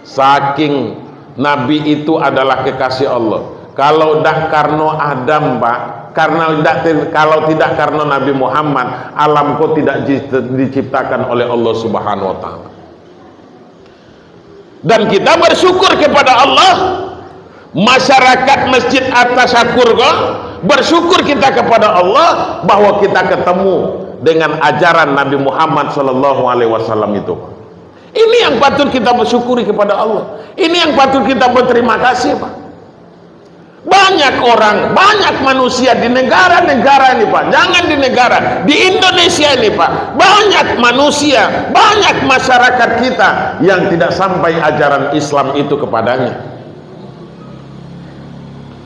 Saking Nabi itu adalah kekasih Allah. Kalau dak karena Adam, Pak, karena dak ti-, kalau tidak karena Nabi Muhammad, alam ko tidak ji-, diciptakan oleh Allah Subhanahu wa Ta'ala. Dan kita bersyukur kepada Allah, masyarakat Masjid At-Tasyakur ko, bersyukur kita kepada Allah bahwa kita ketemu dengan ajaran Nabi Muhammad sallallahu alaihi wasallam itu. Ini yang patut kita bersyukuri kepada Allah. Ini yang patut kita berterima kasih, Pak. Banyak orang, banyak manusia di negara-negara ini, Pak. Jangan di negara, di Indonesia ini, Pak. Banyak manusia, banyak masyarakat kita yang tidak sampai ajaran Islam itu kepadanya.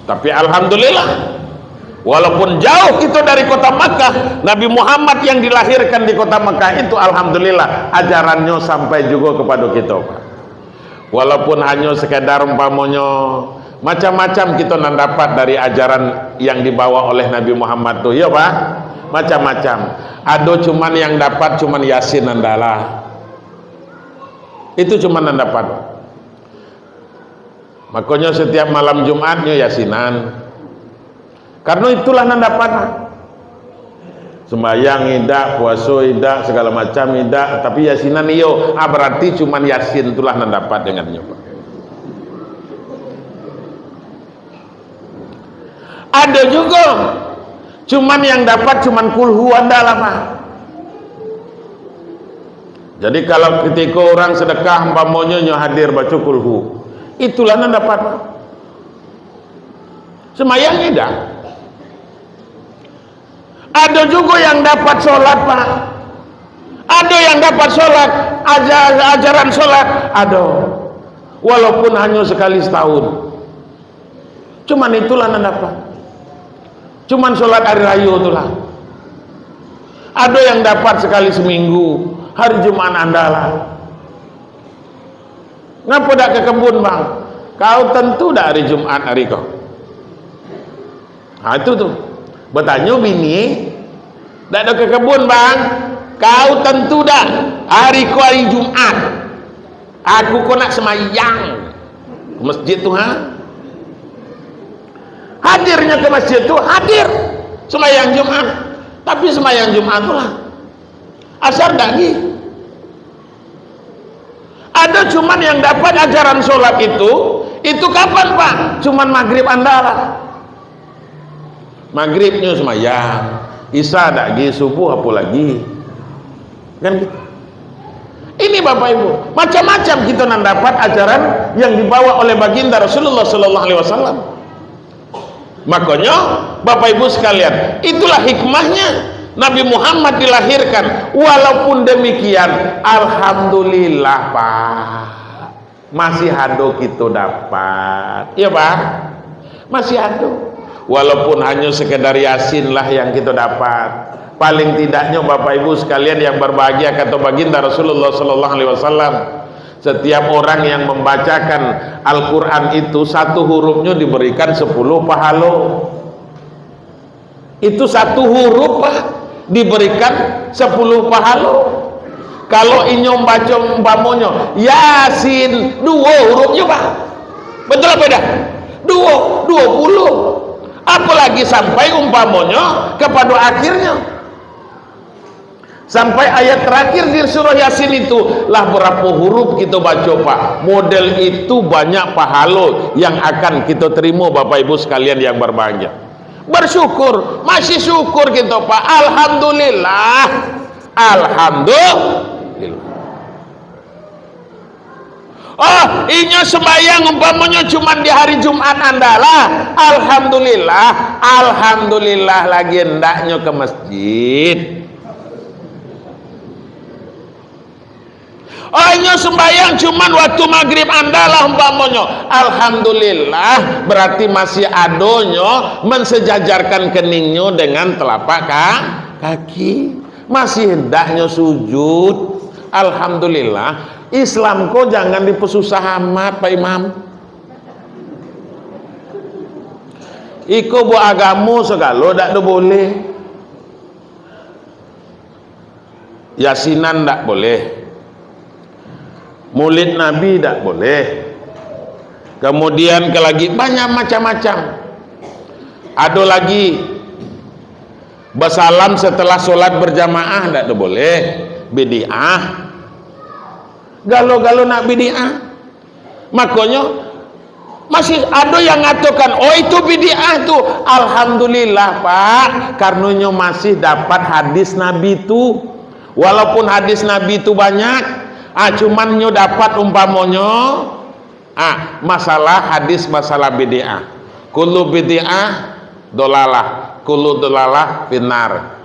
Tapi alhamdulillah, walaupun jauh kita dari kota Makkah, Nabi Muhammad yang dilahirkan di kota Makkah itu, alhamdulillah, ajarannyo sampai juga kepada kita, Pak. Walaupun hanyo sekadar umpamonyo macam-macam kita nan dapat dari ajaran yang dibawa oleh Nabi Muhammad tu, ya, Pak? Macam-macam. Ado cuman yang dapat cuman Yasin andalah. Itu cuman nan dapat, Pak. Makonyo setiap malam Jumatnyo Yasinan. Karena itulah nan dapat. Sembayang indak, puaso indak, segala macam indak, tapi Yasinan iyo. Ah, berarti cuman Yasin itulah nan dapat dengannyo, Pak. Ada juga, cuman yang dapat cuman kulhu andalah, Pak. Jadi kalau ketika orang sedekah, umpamonyo nyo hadir baco kulhu, itulah nan dapat, Pak. Sembayang indak. Ado jugo yang dapat solat, Pak. Ado yang dapat solat, aja-, ajaran solat, ado. Walaupun hanyo sekali setahun. Cuman itulah nan dapat. Cuman solat hari rayo tu lah. Ado yang dapat sekali seminggu, hari Jumat andalah. Ngapo dak ka kebun, Bang? Kau tentu dak hari Jumat hari ko? Ha, itu tu. Batanyo bini, "Dak ado ka kebun, Bang? Kau tentu dak hari ko hari Jumat? Aku ko nak semayang ke masjid tu, ha?" Hadirnyo ke masjid tu, hadir. Semayang Jumat. Tapi semayang Jumat tu lah. Asar dak gi. Ado cuman yang dapat ajaran solat itu, itu kapan, Pak? Cuman magrib andalah. Magribnyo semayang, Isya dak gai, subuh apo lai? Kan gitu. Ini Bapak Ibu, macam-macam kita nan dapat ajaran yang dibawa oleh Baginda Rasulullah sallallahu alaihi wasallam. Makonyo, Bapak Ibu sekalian, itulah hikmahnya Nabi Muhammad dilahirkan. Walaupun demikian, alhamdulillah, Pak. Masih ado kito dapat. Iyo, Pak? Masih ado. Walaupun hanyo sekedar Yasin lah yang kito dapat. Paling tidaknyo, Bapak Ibu sekalian yang berbahagia, kato Baginda Rasulullah sallallahu alaihi wasallam, setiap orang yang membacakan Al-Quran itu, satu hurufnyo diberikan sepuluh pahalo. Itu satu huruf, Pak, diberikan sepuluh pahalo. Kalau inyo baco umpamonyo Yasin, duo hurufnyo, Pak. Betul apa dak? Duo, duo puluh. Apalagi sampai umpamonyo kapado akhirnyo. Sampai ayat terakhir di surah Yasin itu, lah barapo huruf kito baco, Pak? Model itu banyak pahalo yang akan kito terimo, Bapak Ibu sekalian yang berbahagia. Bersyukur, masih syukur kito, Pak. Alhamdulillah. Alhamdulillah. Oh, inyo sembahyang umpamonyo cuman di hari Jumat andalah. Alhamdulillah, alhamdulillah lagi andaknyo ka masjid. Oh, inyo sembahyang cuman waktu magrib andalah umpamonyo. Alhamdulillah, berarti masih adonyo mensejajarkan keningnyo dengan telapak ka-, kaki. Masih hendaknyo sujud. Alhamdulillah, Islam ko jangan dipasusah amat, Pak Imam. Iko buek agamo sagalo dak do boleh. Yasinan dak boleh. Maulid Nabi dak boleh. Kemudian ka lagi banyak macam-macam. Ado lagi, basalam setelah solat berjamaah dak do boleh. Bid'ah. Galo-galo nak bid'ah. Makonyo, masih ado yang ngatokan, "Oh, itu bid'ah tu." Alhamdulillah, Pak, karnonyo masih dapat hadis Nabi tu. Walaupun hadis Nabi tu banyak, ah, cuman nyo dapat umpamonyo, ah, masalah hadis masalah bid'ah. Kullu bid'ah dolalah, kullu dolalah finnar.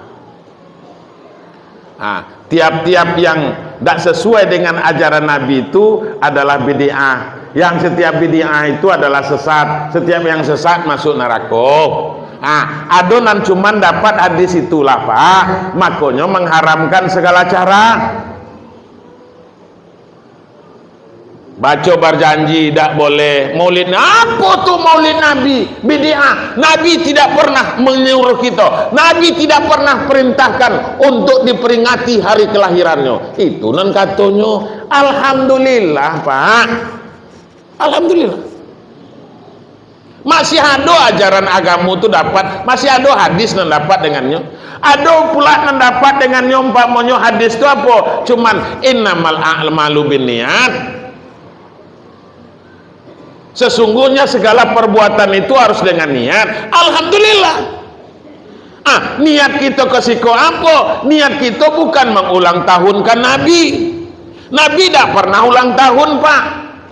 Ah, tiap-tiap yang dak sesuai dengan ajaran Nabi itu adalah bid'ah. Yang setiap bid'ah itu adalah sesat. Setiap yang sesat masuk narako. Ah, ado nan cuman dapat hadis itulah, Pak. Makonyo mengharamkan segala cara. Baco barjanji dak boleh. Maulid, apo tu Maulid Nabi? Bid'ah. Nabi tidak pernah menyuruh kita. Nabi tidak pernah perintahkan untuk diperingati hari kelahirannya. Itu nan katonyo. Alhamdulillah, Pak. Alhamdulillah. Masih ado ajaran agamo tu dapat, masih ado hadis nan dapat dengannyo. Ado pula nan dapat dengannyo, umpamonyo hadis tu apo? Cuman, "Innamal a'malu binniyat." Sesungguhnya segala perbuatan itu harus dengan niat. Alhamdulillah. Ah, niat kito ka siko apo? Niat kito bukan mangulang tahunkan Nabi. Nabi dak pernah ulang tahun, Pak.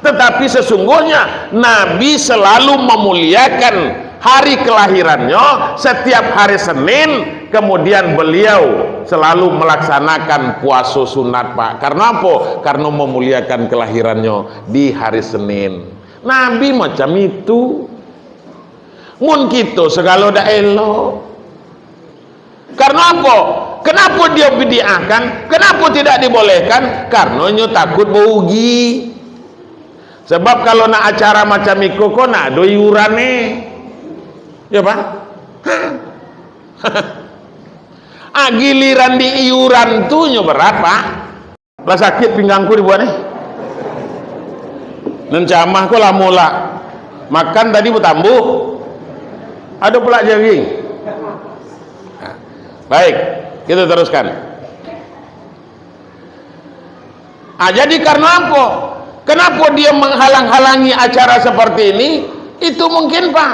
Tetapi sesungguhnya Nabi selalu memuliakan hari kelahirannya setiap hari Senin, kemudian beliau selalu melaksanakan puaso sunat, Pak. Karena apo? Karena memuliakan kelahirannya di hari Senin. Nabi macam itu. Mun kito sagalo dak elok. Karena apo? Kenapa dia bid'ahkan? Kenapa tidak dibolehkan? Karena nyo takut baugi. Sebab kalau nak acara macam iko ko, nak ado iuran ni. Ya, Pak? Ah, giliran di iuran tu nyo berat, Pak. Lah sakik pinggangku dibuek ni. Nan camah ko lamo lah. Makan tadi batambuah. Ado pulak jaring. Nah, baik, kita teruskan. Ah, jadi karena apa? Kenapa dia menghalang-halangi acara seperti ini? Itu mungkin, Pak,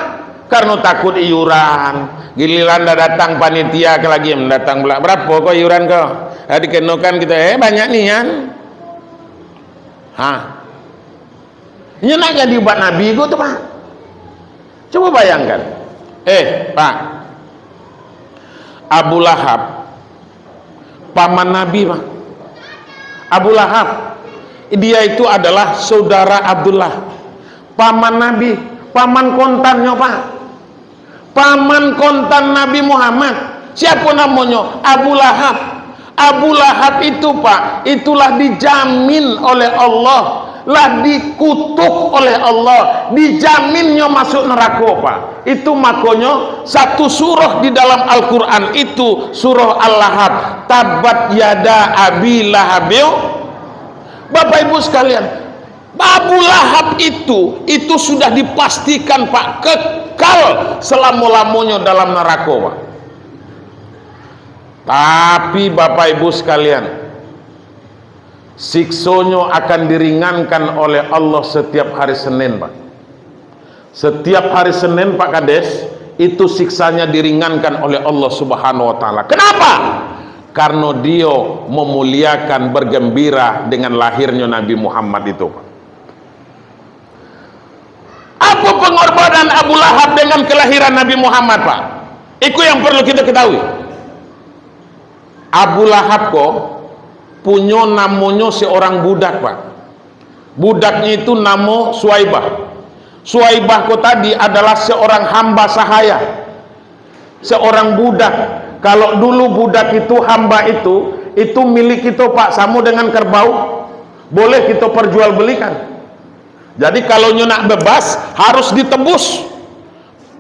Karano takut iuran, giliran dah datang panitia ka lagi datang pula. Barapo ko iuran ko? Ah, dikenokan kito, eh, banyak nian. Ha. Inyo nak jadi umat Nabi ko tu, Pak. Cubo bayangkan. Eh, Pak. Abu Lahab, paman Nabi, Pak. Abu Lahab, dia itu adalah saudara Abdullah. Paman Nabi, paman kontannyo, Pak. Paman kontan Nabi Muhammad. Siapo namonyo? Abu Lahab. Abu Lahab itu, Pak, itulah dijamin oleh Allah, lah dikutuk oleh Allah, dijaminnyo masuk narako, Pak. Itu makonyo satu surah di dalam Al-Quran itu, surah Al-Lahab, "Tabbat yada Abi Lahabin." Bapak Ibu sekalian, Abu Lahab itu, itu sudah dipastikan, Pak, kekal selamo-lamonyo dalam narako, Pak. Tapi, Bapak Ibu sekalian, siksonyo akan diringankan oleh Allah setiap hari Senin, Pak. Setiap hari Senin, Pak Kades, itu siksanya diringankan oleh Allah Subhanahu wa Ta'ala. Kenapa? Karena dia memuliakan, bergembira dengan lahirnya Nabi Muhammad itu, Pak. Apa pengorbanan Abu Lahab dengan kelahiran Nabi Muhammad, Pak? Itu yang perlu kita ketahui. Abu Lahab ko punyo namonyo seorang budak, Pak. Budaknyo itu namo Suwaibah. Suwaibah ko tadi adalah seorang hamba sahaya, seorang budak. Kalau dulu budak itu, hamba itu, itu milik kito, Pak, samo dengan kerbau, boleh kito perjualbelikan. Jadi, kalau nyo nak bebas, harus ditebus.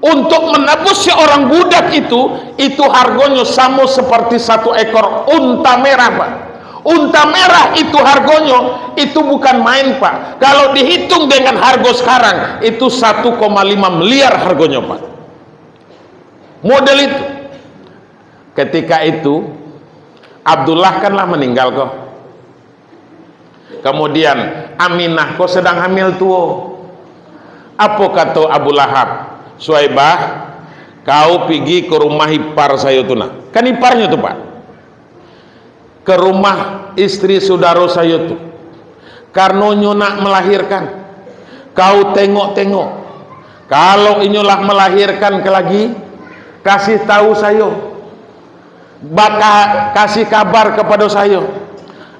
Untuk menebus seorang budak itu, itu hargonyo samo seperti satu ekor unta merah, Pak. Unta merah itu hargonyo, itu bukan main, Pak. Kalau dihitung dengan hargo sekarang, itu satu koma lima miliar hargonyo, Pak. Model itu. Ketika itu, Abdullah kan lah meninggal ko. Kemudian, Aminah ko sedang hamil tuo. Apo kato Abu Lahab? "Suwaibah, kau pigi ka rumah ipar sayo tu nah." Kan iparnyo tu, Pak. Ka rumah istri sudaro sayo tu. Karano nyo nak melahirkan. Kau tengok-tengok. Kalau inyo lah melahirkan ka lagi, kasih tahu sayo. Baka-, kasih kabar kapado sayo.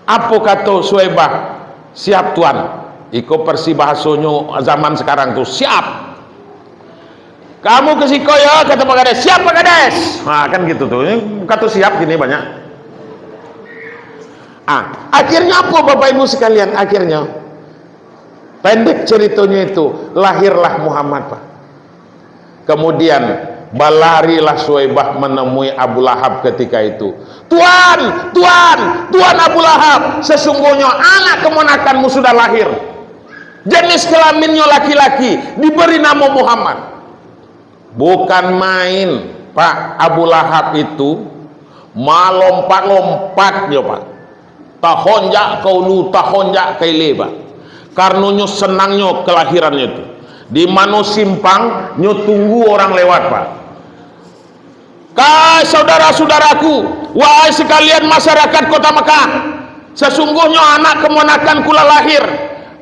Apo kato Suwaibah? "Siap, Tuan." Iko parsi bahasonyo zaman sekarang tu, "Siap." "Kamu ka siko yo," kato Pak Kades. "Siap, Pak Kades." Ha, kan gitu tu. Kato siap kini banyak. Ah, akhirnyo apo, Bapak Ibu sekalian? Akhirnyo, pendek ceritonyo itu, lahirlah Muhammad, Pak. Kemudian, balarilah Suwaibah menemui Abu Lahab ketika itu. "Tuan, Tuan, Tuan Abu Lahab, sesungguhnya anak kemenakanmu sudah lahir. Jenis kelaminnyo laki-laki, diberi nama Muhammad." Bukan main, Pak, Abu Lahab itu malompat-lompat nyo, Pak. Tahonjak ka ulu, tahonjak ka ilia, Pak. Karano nyo senangnyo kelahirannyo tu. Di mano simpang, nyo tunggu orang lewat, Pak. Ka saudara-saudaraku, wahai sekalian masyarakat kota Mekah, sesungguhnyo anak kemenakanku lah lahir,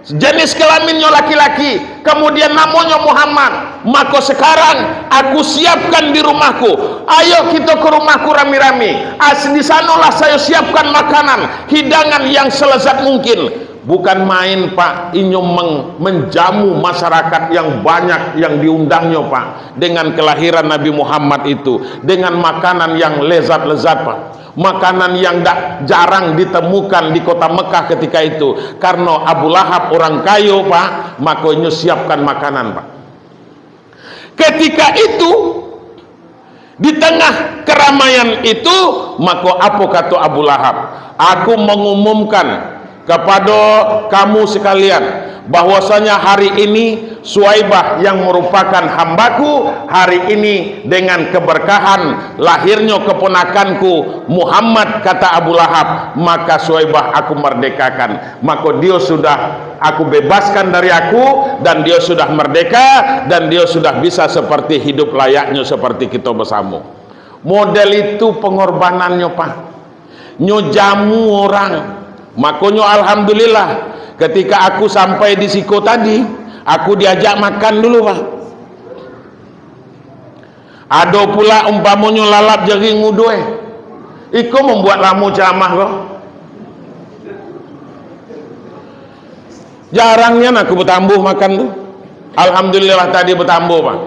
jenis kelaminnyo laki-laki, kemudian namonyo Muhammad. Mako sekarang aku siapkan di rumahku, ayo kito ka rumahku rami-rami. As-, di sanolah sayo siapkan makanan, hidangan yang selezat mungkin. Bukan main, Pak, inyo meng-, menjamu masyarakat yang banyak yang diundangnyo, Pak, dengan kelahiran Nabi Muhammad itu, dengan makanan yang lezat-lezat, Pak, makanan yang dak jarang ditemukan di kota Mekah ketika itu. Karena Abu Lahab orang kayo, Pak, mako inyo siapkan makanan, Pak. Ketika itu, di tengah keramaian itu, mako apo kato Abu Lahab? "Aku mengumumkan Kapado kamu sakalian, bahwasanya hari ini Suwaibah yang marupakan hambaku, hari ini dengan kabarkahan lahirnyo kaponakanku Muhammad, kata Abu Lahab, maka Suwaibah aku mardekakan. Mako, dia sudah aku bebaskan dari aku, dan dia sudah merdeka, dan dia sudah bisa seperti hidup layaknyo seperti kita bersama. Model itu pengorbanannyo, Pak. Nyo jamu orang. Makonyo, alhamdulillah, ketika aku sampai di siko tadi, aku diajak makan dulu, Pak. Ado pula umpamonyo lalap jaring uduih. Iko mambuat lamo ceramah ko. Jarang nian aku batambuah makan tu. Alhamdulillah, tadi batambuah, Pak.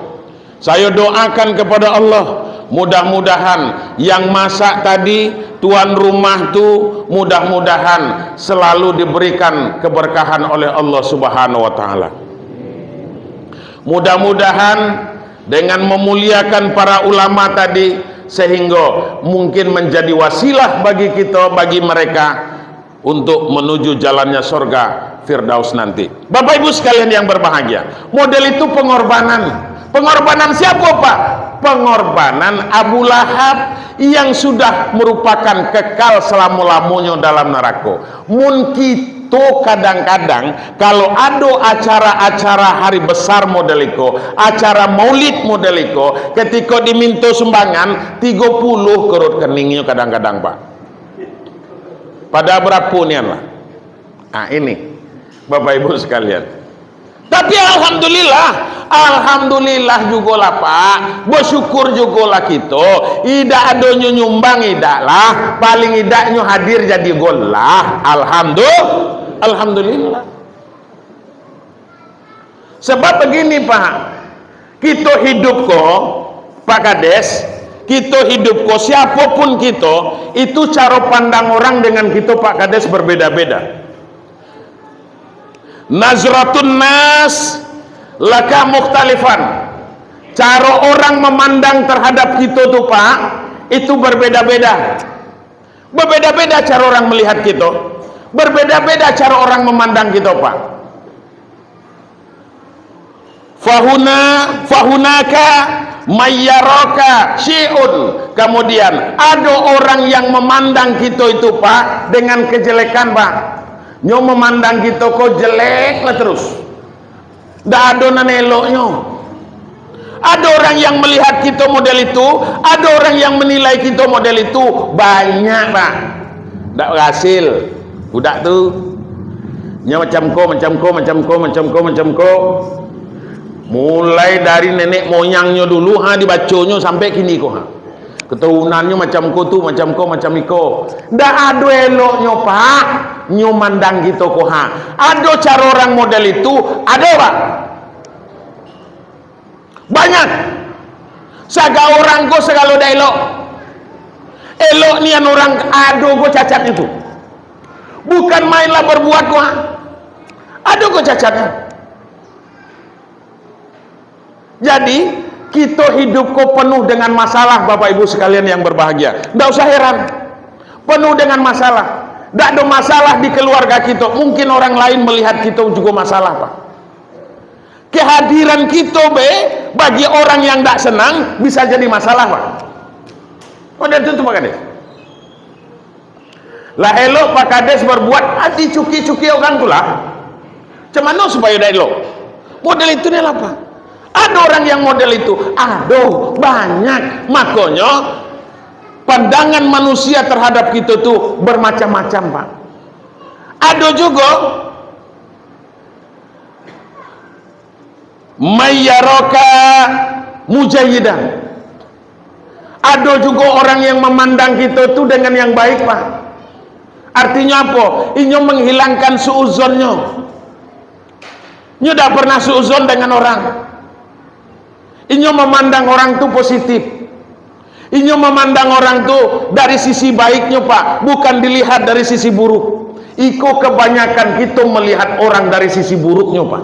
Sayo doakan kepada Allah, mudah-mudahan yang masak tadi, tuan rumah tu, mudah-mudahan selalu diberikan keberkahan oleh Allah Subhanahu wa Ta'ala. Mudah-mudahan dengan memuliakan para ulama tadi, sehingga mungkin menjadi wasilah bagi kita, bagi mereka, untuk menuju jalannya sorga Firdaus nanti. Bapak Ibu sekalian yang berbahagia, model itu pengorbanan. Pengorbanan siapa, Pak? Pengorbanan Abu Lahab yang sudah merupakan kekal selamo-lamonyo dalam neraka. Mun kito kadang-kadang, kalau ado acara-acara hari besar model iko, acara maulid model iko, ketiko diminto sumbangan, tigo puluh ka rut keningnyo kadang-kadang, Pak. Pada barapo nian lah? Ah, ini, Bapak Ibu sekalian. Tapi alhamdulillah, alhamdulillah jugolah, Pak. Basyukur jugolah kito. Idak adonyo nyumbang, idak lah. Paling idaknyo hadir jadi gol lah. Alhamdu-, alhamdulillah. Sebab begini, Pak. Kito hidup ko, Pak Kades, kito hidup ko, siapopun kito, itu caro pandang orang dengan kito, Pak Kades, berbeda-beda. Nazratun nas laka mukhtalifan. Caro orang memandang terhadap kito tu, Pak, itu berbeda-beda. Berbeda-beda caro orang melihat kito. Berbeda-beda caro orang memandang kito, Pak. Fahuna, fahunaka mayyaraka syai'un. Kemudian, ado orang yang memandang kito itu, Pak, dengan kejelekan, Pak. Nyo memandang kito ko jelek lah terus. Ndak ado nan eloknyo. Ado orang yang melihat kito model itu, ado orang yang menilai kito model itu, banyak, Pak. Ndak berhasil. Budak tu, nyo macam ko, macam ko, macam ko, macam ko, macam ko. Mulai dari nenek moyangnyo dulu, ha, dibaconyo sampai kini ko, ha. Keturunannyo macam ko tu, macam ko, macam iko. Ndak ado eloknyo, Pak. Nyo mandang kito ko, ha. Ado caro orang model itu, ado, Pak. Banyak. Sagalo orang ko sagalo dak elok. Elok nian orang, ado ko cacatnyo tu. Bukan main lah berbuat ko, ha. Ado ko cacatnyo. Jadi, kito hidup ko penuh dengan masalah, Bapak Ibu sekalian yang berbahagia. Ndak usah heran. Penuh dengan masalah. Ndak ado masalah di keluarga kito. Mungkin orang lain melihat kito jugo masalah, Pak. Kehadiran kito be, bagi orang yang ndak senang, bisa jadi masalah, Pak. Model itu tu, Pak Kades. Lah elok Pak Kades berbuat, ah, dicuki-cuki orang tu lah. Macam mano supayo dak elok? Model itu ni lah, Pak. Ado orang yang model itu? Ado, banyak. Makonyo, pandangan manusia terhadap kito tu bermacam-macam, Pak. Ado jugo mayyaraka mujayyidan. Ado jugo orang yang mamandang kito tu dengan yang baik, Pak. Artinyo apo? Inyo manghilangkan suuzonnyo. Inyo dak pernah suuzon dengan orang. Inyo mamandang orang tu positif. Inyo mamandang orang tu dari sisi baiknyo, Pak, bukan dilihat dari sisi buruk. Iko kebanyakan kito melihat orang dari sisi buruknyo, Pak.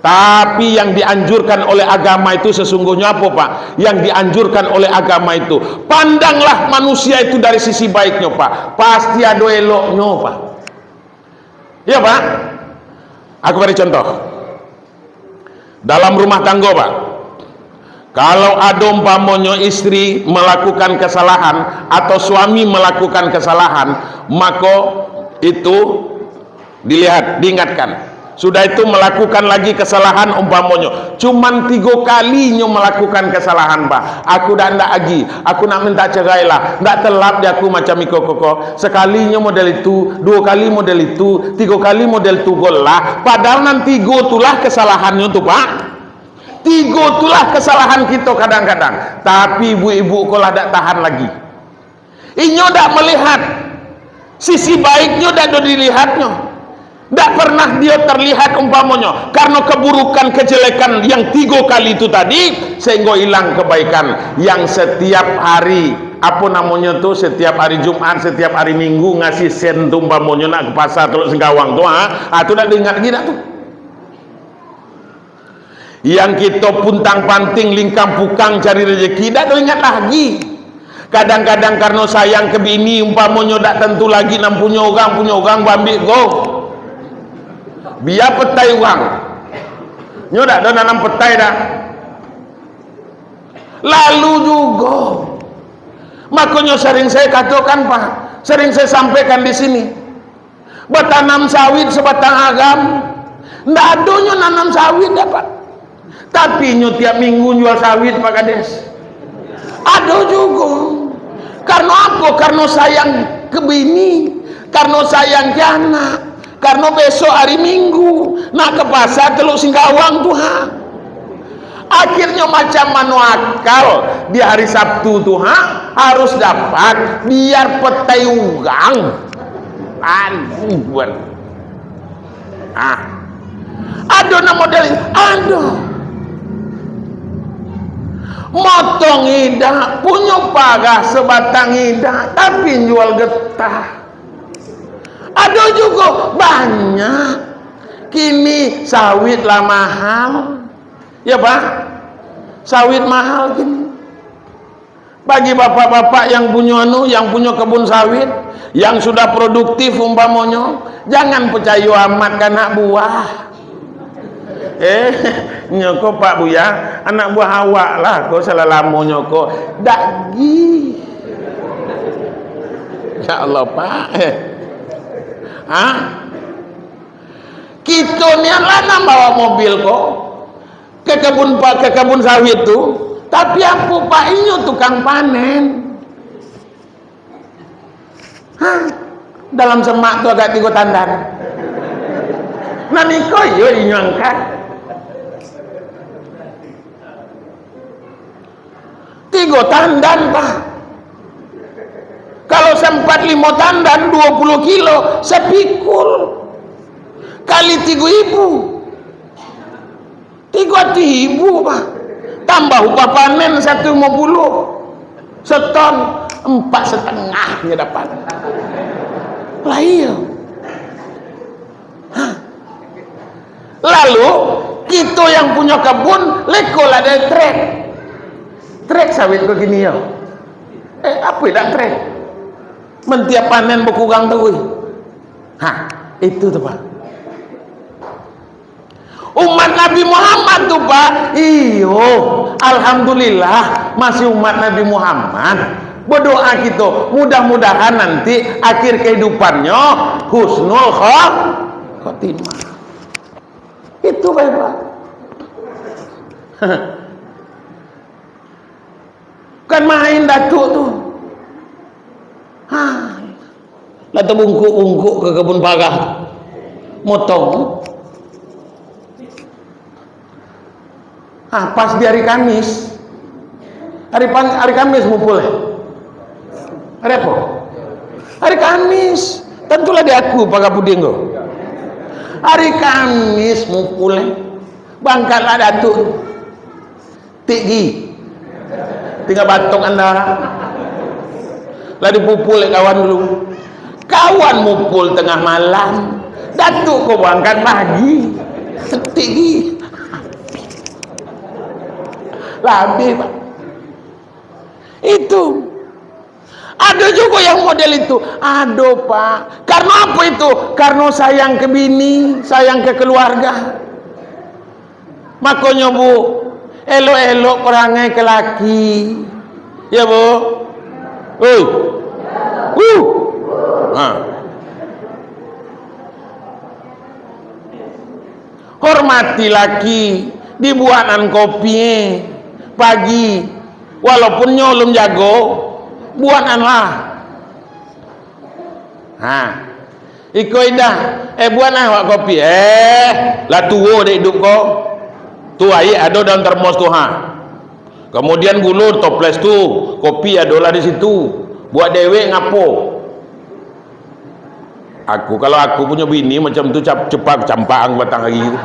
Tapi yang dianjurkan oleh agama itu sesungguhnya apo, Pak? Yang dianjurkan oleh agama itu, pandanglah manusia itu dari sisi baiknyo, Pak. Pasti ado eloknyo, Pak. Iyo, Pak. Aku bari contoh. Dalam rumah tanggo, Pak. Kalau ado umpamonyo istri melakukan kesalahan atau suami melakukan kesalahan, mako itu dilihat, diingatkan. Sudah itu melakukan lagi kesalahan, umpamonyo cuman tigo kali nyo melakukan kesalahan, Pak. Aku dak, ndak agi, aku nak minta cerai lah, ndak telap di aku macam iko koko. Sekali nyo model itu, duo kali model itu, tigo kali model tu, gol lah. Padahal nan tigo tu lah kesalahannyo tu, Pak. Tigo tu lah kesalahan kito kadang-kadang. Tapi ibu-ibu ko lah dak tahan lagi. Inyo dak melihat sisi baiknyo, dak do dilihatnyo. Dak pernah dio terlihat umpamonyo, karena keburukan, kejelekan yang tigo kali itu tadi, sehingga hilang kebaikan yang setiap hari, apa namanya tu, setiap hari Jumat, setiap hari Minggu ngasih sen tu, umpamonyo nak ke pasar Teluk Singkawang tu, ha? Ah, tu dak diingat lagi dak tu? Yang kito puntang-panting, lingkang-pukang cari rezeki, dak ingat lagi. Kadang-kadang karano sayang ke bini, umpamonyo dak tentu lagi nan punyo urang, punyo urang baambiak go. Bia petai urang. Nyo dak ado nanam petai dak. Lalu jugo, makonyo sering saya katokan, Pak, sering saya sampaikan di sini. Batanam sawit sabatang agam. Ndak adonyo nanam sawit dak, Pak. Tapi nyo tiap minggu jual sawit, Pak Kades. Ado jugo. Karano apo? Karano sayang ke bini, karano sayang ke anak, karano besok hari Minggu, nak ke pasar Teluk Singkawang tu, ha. Akhirnyo macam mano akal di hari Sabtu tu, ha, harus dapat, biar petai urang. Aduh, buat. Ah. Ado nan model itu? Ado. Motong indak, punyo parah sabatang indak, tapi jual getah. Ado jugo, banyak. Kini sawit lah mahal. Ya, Pak? Sawit mahal kini. Bagi bapak-bapak yang punyo anu, yang punyo kebun sawit, yang sudah produktif umpamonyo, jangan picayo amat ka anak buah. Eh, nyo ko, Pak Buya, anak buah awak lah ko salalamonyo ko. Dak gi. Ya Allah, Pak. Eh. Ha? Kito nian lah nan bawa mobil ko. Ka kabun pa-, ka kabun sawit tu, tapi apo, Pak, inyo tukang panen. Hah? Dalam semak tu agak tigo tandan. Nan iko iyo inyo angkat. Tigo tandan, Pak. Kalau sempat limo tandan, duo puluah kilo, sapikul. Kali tigo ribu. Tigo ribu, Pak. Tambah upah panen satu limo puluah. Seton, empat setengah nyo dapat. Lah iyo. Hah. Lalu, kito yang punyo kabun, leko lah ado trek. Trek sawit ko kini yo. Eh, apo dak trek? Men tiap panen bakurang taruih. Hah, itu tu, Pak. Umat Nabi Muhammad tu, Pak, iyo, alhamdulillah, masih umat Nabi Muhammad. Badoa kito, mudah-mudahan nanti akhir kahidupannyo husnul kho-, khotimah. Itu bae, Pak. Bukan main Datuk tu. Ha. Lah tabungkuk-bungkuk ka kabun parah. Motong. Ha, pas di hari Kamis. Hari pan-, hari Kamis mumpul, eh? Hari apo? Hari Kamis. Tantulah di aku, Pak Kapuding ko. Hari Kamis mumpul, eh? Bangkatlah Datuk tu. Tik gi. Tingga batok anda. Lah dipupul dek kawan dulu. Kawan mupul tangah malam. Datuk ko bangkit pagi. Tik gi. Lah abih, Pak. Itu. Ado jugo yang model itu. Ado, Pak. Karena apa itu? Karena sayang ke bini, sayang ke keluarga. Makonyo, Bu, elok-elok parangai ka laki. Ya, Bu? Oi. Uh. Ha. Hormati laki, dibuakan kopi pagi. Walaupun nyo alun jago, buakanlah. Ha. Iko indak, eh, buakanlah awak kopi. Eh, lah tuo dek iduik ko. Tu aia ado dalam termos tu, ha. Kemudian gulo toples tu, kopi adolah di situ. Buat dewek ngapo? Aku, kalau aku punyo bini macam tu, cap-, cepat campak ang batang ari tu.